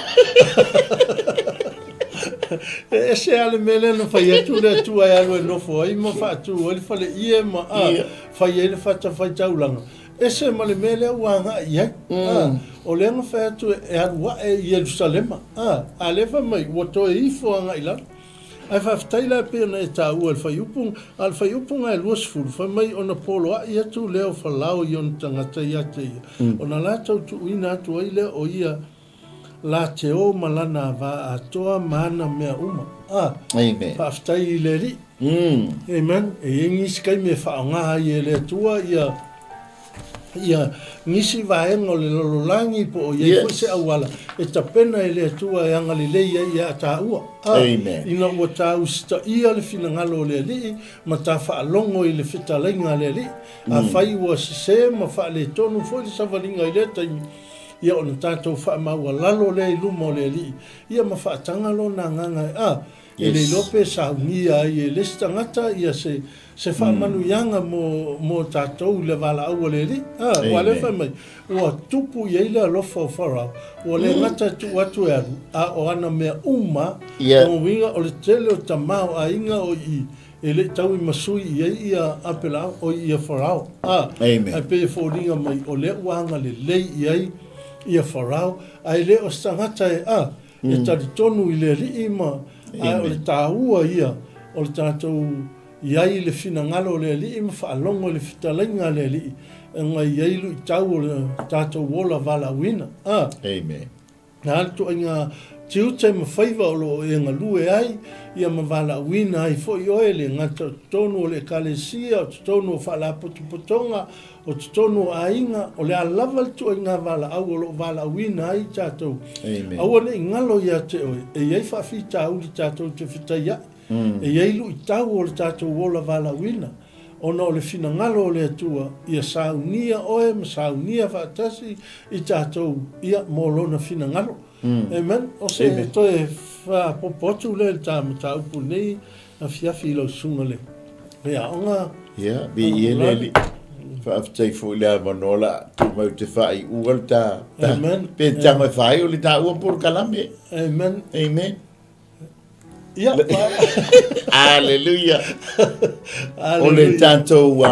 E ese lava le mea lea na fai atu le Atua e alu e nofo ai ma faatu ai le faleie ma a, fai ai le fatafaitaulaga. Ese ma le mea lea ua agai i ai. A, o lea na fai atu e alu ae i Ierusalema. A, a lea fai mai ua toe ifo agai i lalo. Ae faafetai la e pei ona e taua i le fuaiupu, a o le fuaiupu na e 20, fai mai ona poloai atu lea o Falao i ona tagata ia te ia, ona latou tuuina atu ai lea o ia la te o ma lana va atoa ma ana mea uma. A, Amen. faafetai i le Alii. Amen. E i ai nisi taimi e faaaoga ai e le Atua ia Ia, nisi vaega o le lalolagi po o i ai foi se auala e tapena e le Atua e agalelei ai ia taua. A, Amen. ina ua ta usitaia le finagalo o le Alii ma ta faalogo i le fetalaiga a le Alii, afai ua sese ma faaletonu foi le savaliga i lea taimi, ia ona tatou faamaualalo lea i luma o le Alii, ia ma faataga Lona Agaga e, a, e le iloa pe saunia ai e le isi tagata ia se Se faamanuiaga mo, mo tatou i le valaau a le Alii. A, ua lea fai mai, ua tupu i ai le alofa o Farao, ua le gata e tuu atu e alu, a o ana mea uma, lona uiga o le tele o tama o aiga o i, e le i tau i masui i ai ia Apelao, o i ia Farao. A, ae pei e foliga mai o lea ua agalelei i ai ia Farao, ae le o se tagata e, a, e talitonu i le Alii ma, ae o le taua ia o le tatou i ai i le finagalo o le Alii ma faalogo i le fetalaiga a le Alii, ona e i ai luitau o le tatou ola valaauina. A. Amen. Na le ituaiga tiute ma faiva o lo o e galue ai, ia ma valaauina ai foi oe, e le gata o totonu o le Ekalesia, o totonu o faalapotopotoga, o totonu o aiga, o le a lava le ituaiga valaau o lo o valaauina ai tatou. Amen. Aua ne i galo ia te oe, e i ai faafitauli tatou te fetaiai. E i ai luitau o le tatou ola valaauina, ona o le finagalo o le Atua ia saunia oe ma saunia faatasi i tatou, ia, mo Lona finagalo. Amen. O se toe faaopoopo atu lea i le ta mataupu i lenei afiafi i lau susuga le faiaoga. Ia, viia le Alii. Faafetai foi i le avanoa la tuu mai ou te faaiua le ta, ta Amen. pe tago e faaiu le taua polokalame. Amen. Amen. Ia, Aleluia. O le Aleluia. tatou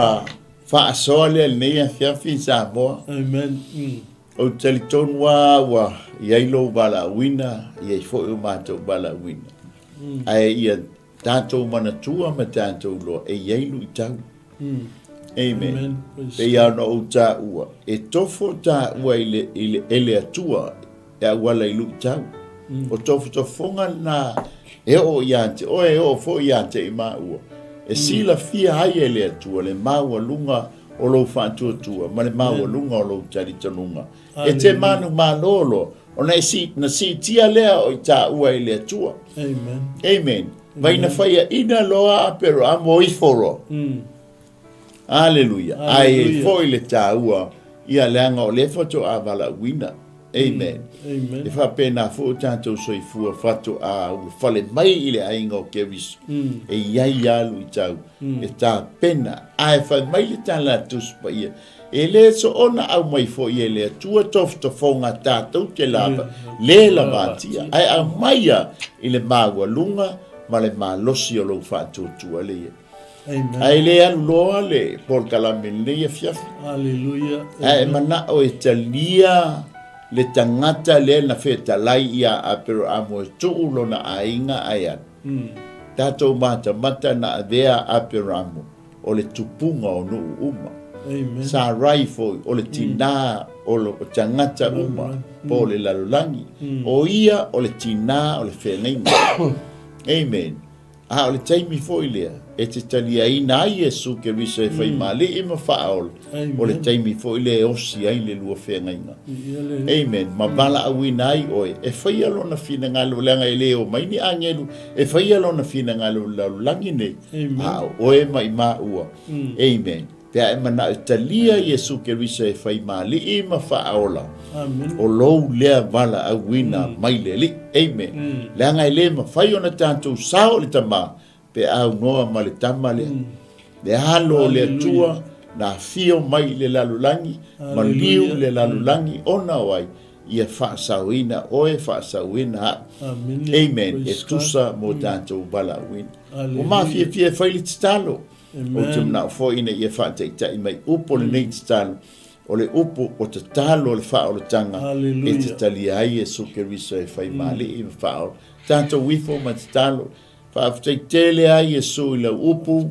faasoa lea i lenei afiafi i Samoa. Amen. Mm. Ou te talitonu lava ua i ai lou valaauina, i ai foi o matou valaauina. Ae ia tatou manatua ma tatou iloa e i ai luitau. Mm. Amen. Amen. Praise Pei God. ona ou taua, e tofo taua i le, i le, e le Atua e auala i luitau. O tofotofoga lena e oo ia te oe, e oo foi ia te i maua. E silafia ai e le Atua le maualuga o lou faatuatua ma le maualuga o lou talitonuga. E te manumalo loa, ona e si, na siitia lea o i taua e le Atua. Amen. Amen. Vai na faiaina loa a pero a mo ifo loa. Aleluia. Ae e foi le taua ia leaga o lea faatoa valaauina. Amen. Amen. E faapena foi o tatou soifua faatoa ulufale mai i le aiga o Keriso. E i ai lava luitau e tapena. Ae fai mai le tala a Tusi Paia, e le soona aumai foi e le Atua tofotofoga tatou te lava, le lavatia, ae aumaia i le maualuga ma le malosi o lou faatuatua le ia. Amen. Ae le alu loa le polokalame i lenei afiafi. Aleluia. Ae manao e talia le tagata lea na fetalai ia Aperahamo e tuu lona aiga ae alu. Tatou matamata na avea Aperahamo o le tupuga o nuu uma. Amen. Sarai foi o le tinā o lo tagata uma po o le lalolagi. O ia o le tinā o le feagaiga. Amen. A o le taimi foi lea e te taliaina ai Iesu Keriso e fai ma Alii ma Faaola, o le taimi foi lea e osi ai le lua feagaiga. Amen. Ma valaauina ai oe e faia Lona finagalo, leaga e le o mai ni agelu e faia Lona finagalo i le lalolagi nei, a o oe ma i maua. Amen. Pe a e manao e talia Iesu Keriso e fai ma Alii ma Faaola, o lou lea valaauina mai le Alii. Amen. Leaga e le mafai ona tatou sao i le Tama pe a aunoa ma le Tama lea. Le alo o le Atua na afio mai i le lalolagi, maliu le lalolagi ona o ai? Ia faasaoina oe, faasaoina au. Amen. E tusa mo tatou valaauina. Ua mafiafia e fai le tatalo. Ou te manao foi ina ia faataitai mai upu o lenei tatalo, o le upu o tatalo o le faaolataga e te talia ai Iesu Keriso e fai ma Alii ma Faaola. Tatou ifo ma tatalo. Faafetai tele a Iesu i lau upu,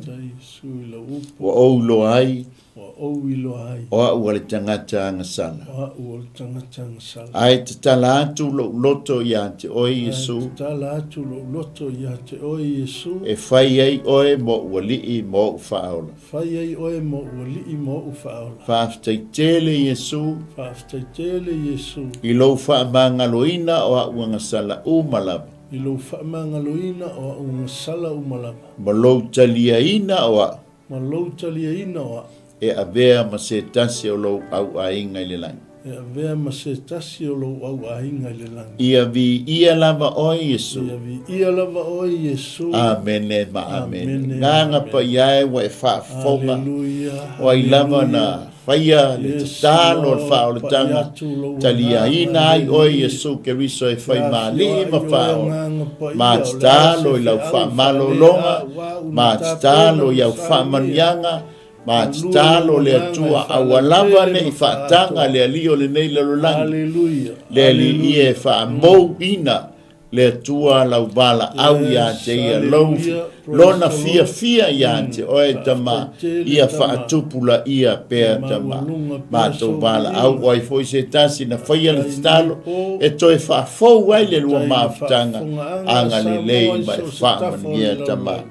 ua ou iloa ai Ua ou iloa ai. O au o le tagata agasala. O au o le tagata agasala. Ae tatala atu lou loto ia te oe Iesu. Ae tatala atu lou loto ia te oe Iesu. E fai ai oe mo ou alii ma ou faaola. Fai ai oe mo ou alii ma ou faaola. Faafetai tele Iesu. Faafetai tele Iesu. I lou faamagaloina o au agasala uma lava. I lou faamagaloina o au agasala uma lava. Ma lou taliaina o au. Ma lou taliaina o a'u. E avea ma se tasi o lou auaiga i le lagi. E avea ma se tasi o lou auaiga i le lagi. Ia viia lava oe Iesu. Ia viia lava oe Iesu. Amene ma amene. Gagaga paia e ua e faafofoga. Aleluia. O ai lava na faia le tatalo o le faaolataga, taliaina ai oe Iesu Keriso e fai ma Alii ma Faaola, ma tatalo i lau faamalologa, ma tatalo i au faamanuiaga, ma tatalo le Atua aua lava ne i faataga le Alii o lenei lalolagi, le Alii e faamouina Le Atua lau valaau ia te ia, lou lona fiafia ia te oe tama, ia faatupulaia pea tama. Matou valaau o ai foi se tasi na faia le tatalo e toe faafou ai le lua mafutaga agalelei ma e faamanuia tama.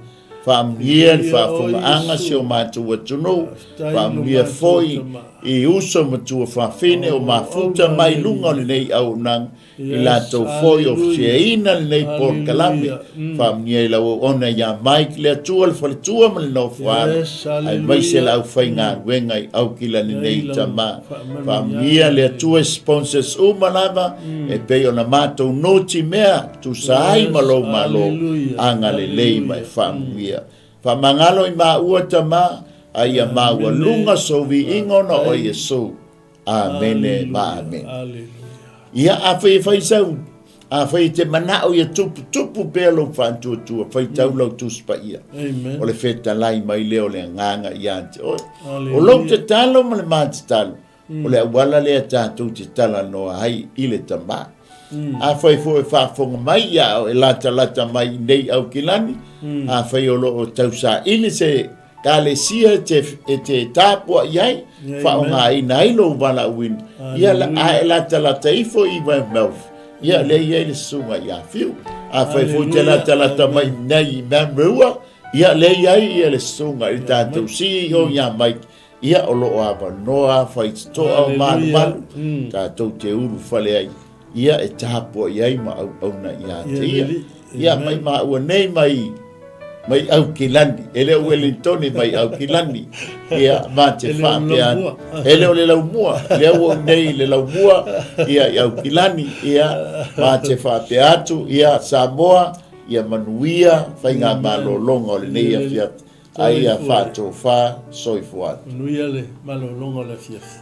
Faamanuia le faafofogaaga si o matou atunuu, faamanuia foi i uso ma tuafafine o mafuta mai luga o lenei auaunaga i latou foi o feaina lenei polokalame. Faamanuia i lau auauna ia Mike le Atua, le faletua ma le nofoalo, aemaise le aufaigaluega i Aukilani nei tama. Faamanuia le Atua i sponsors uma lava e pei ona matou nutimea tusa ai ma lou Malo, agalelei ma e faamanuia. Faamagalo i maua tama. A ia maualuga sou viiga ona o Iesu. Amene ma amene. Ia, afai e fai sau, afai e te manao ia tuputupu pea lou faatuatua, faitau lau Tusi Paia. Amen. O le fetalai mai lea o le Agaga ia te oe. O lou tatalo ma le ma tatalo, o le auala lea tatou te talanoa ai i le Tama. Afai foi e faafofoga mai ia o e latalata mai i nei Aukilani, afai o lo o tausaili se Ekalesia e te tapuai ai, faaaogaina ai lou valaauina, ia a e latalata ifo i Wearmouth, ia lea e i ai le susuga ia Fiu. Afai foi e te latalata mai i Manurewa, ia lea e i ai ia le susuga i le tatou CEO ia Mike, ia o lo o avanoa faitotoa o malumalu, tatou te ulufale ai, ia e tapuai ai ma auauna ia te ia. Ia mai maua nei mai mai Aukilani, e le o Welingtoni mai Aukilani. Ia ma te faapea e le o le laumua, lea ua ou nei i le laumua ia i Aukilani, ia ma te faapea atu ia Samoa, ia manuia faigamalologa o lenei afiafi. Ai ia faatofa soifua atu. Manuia le malologa o le afiafi.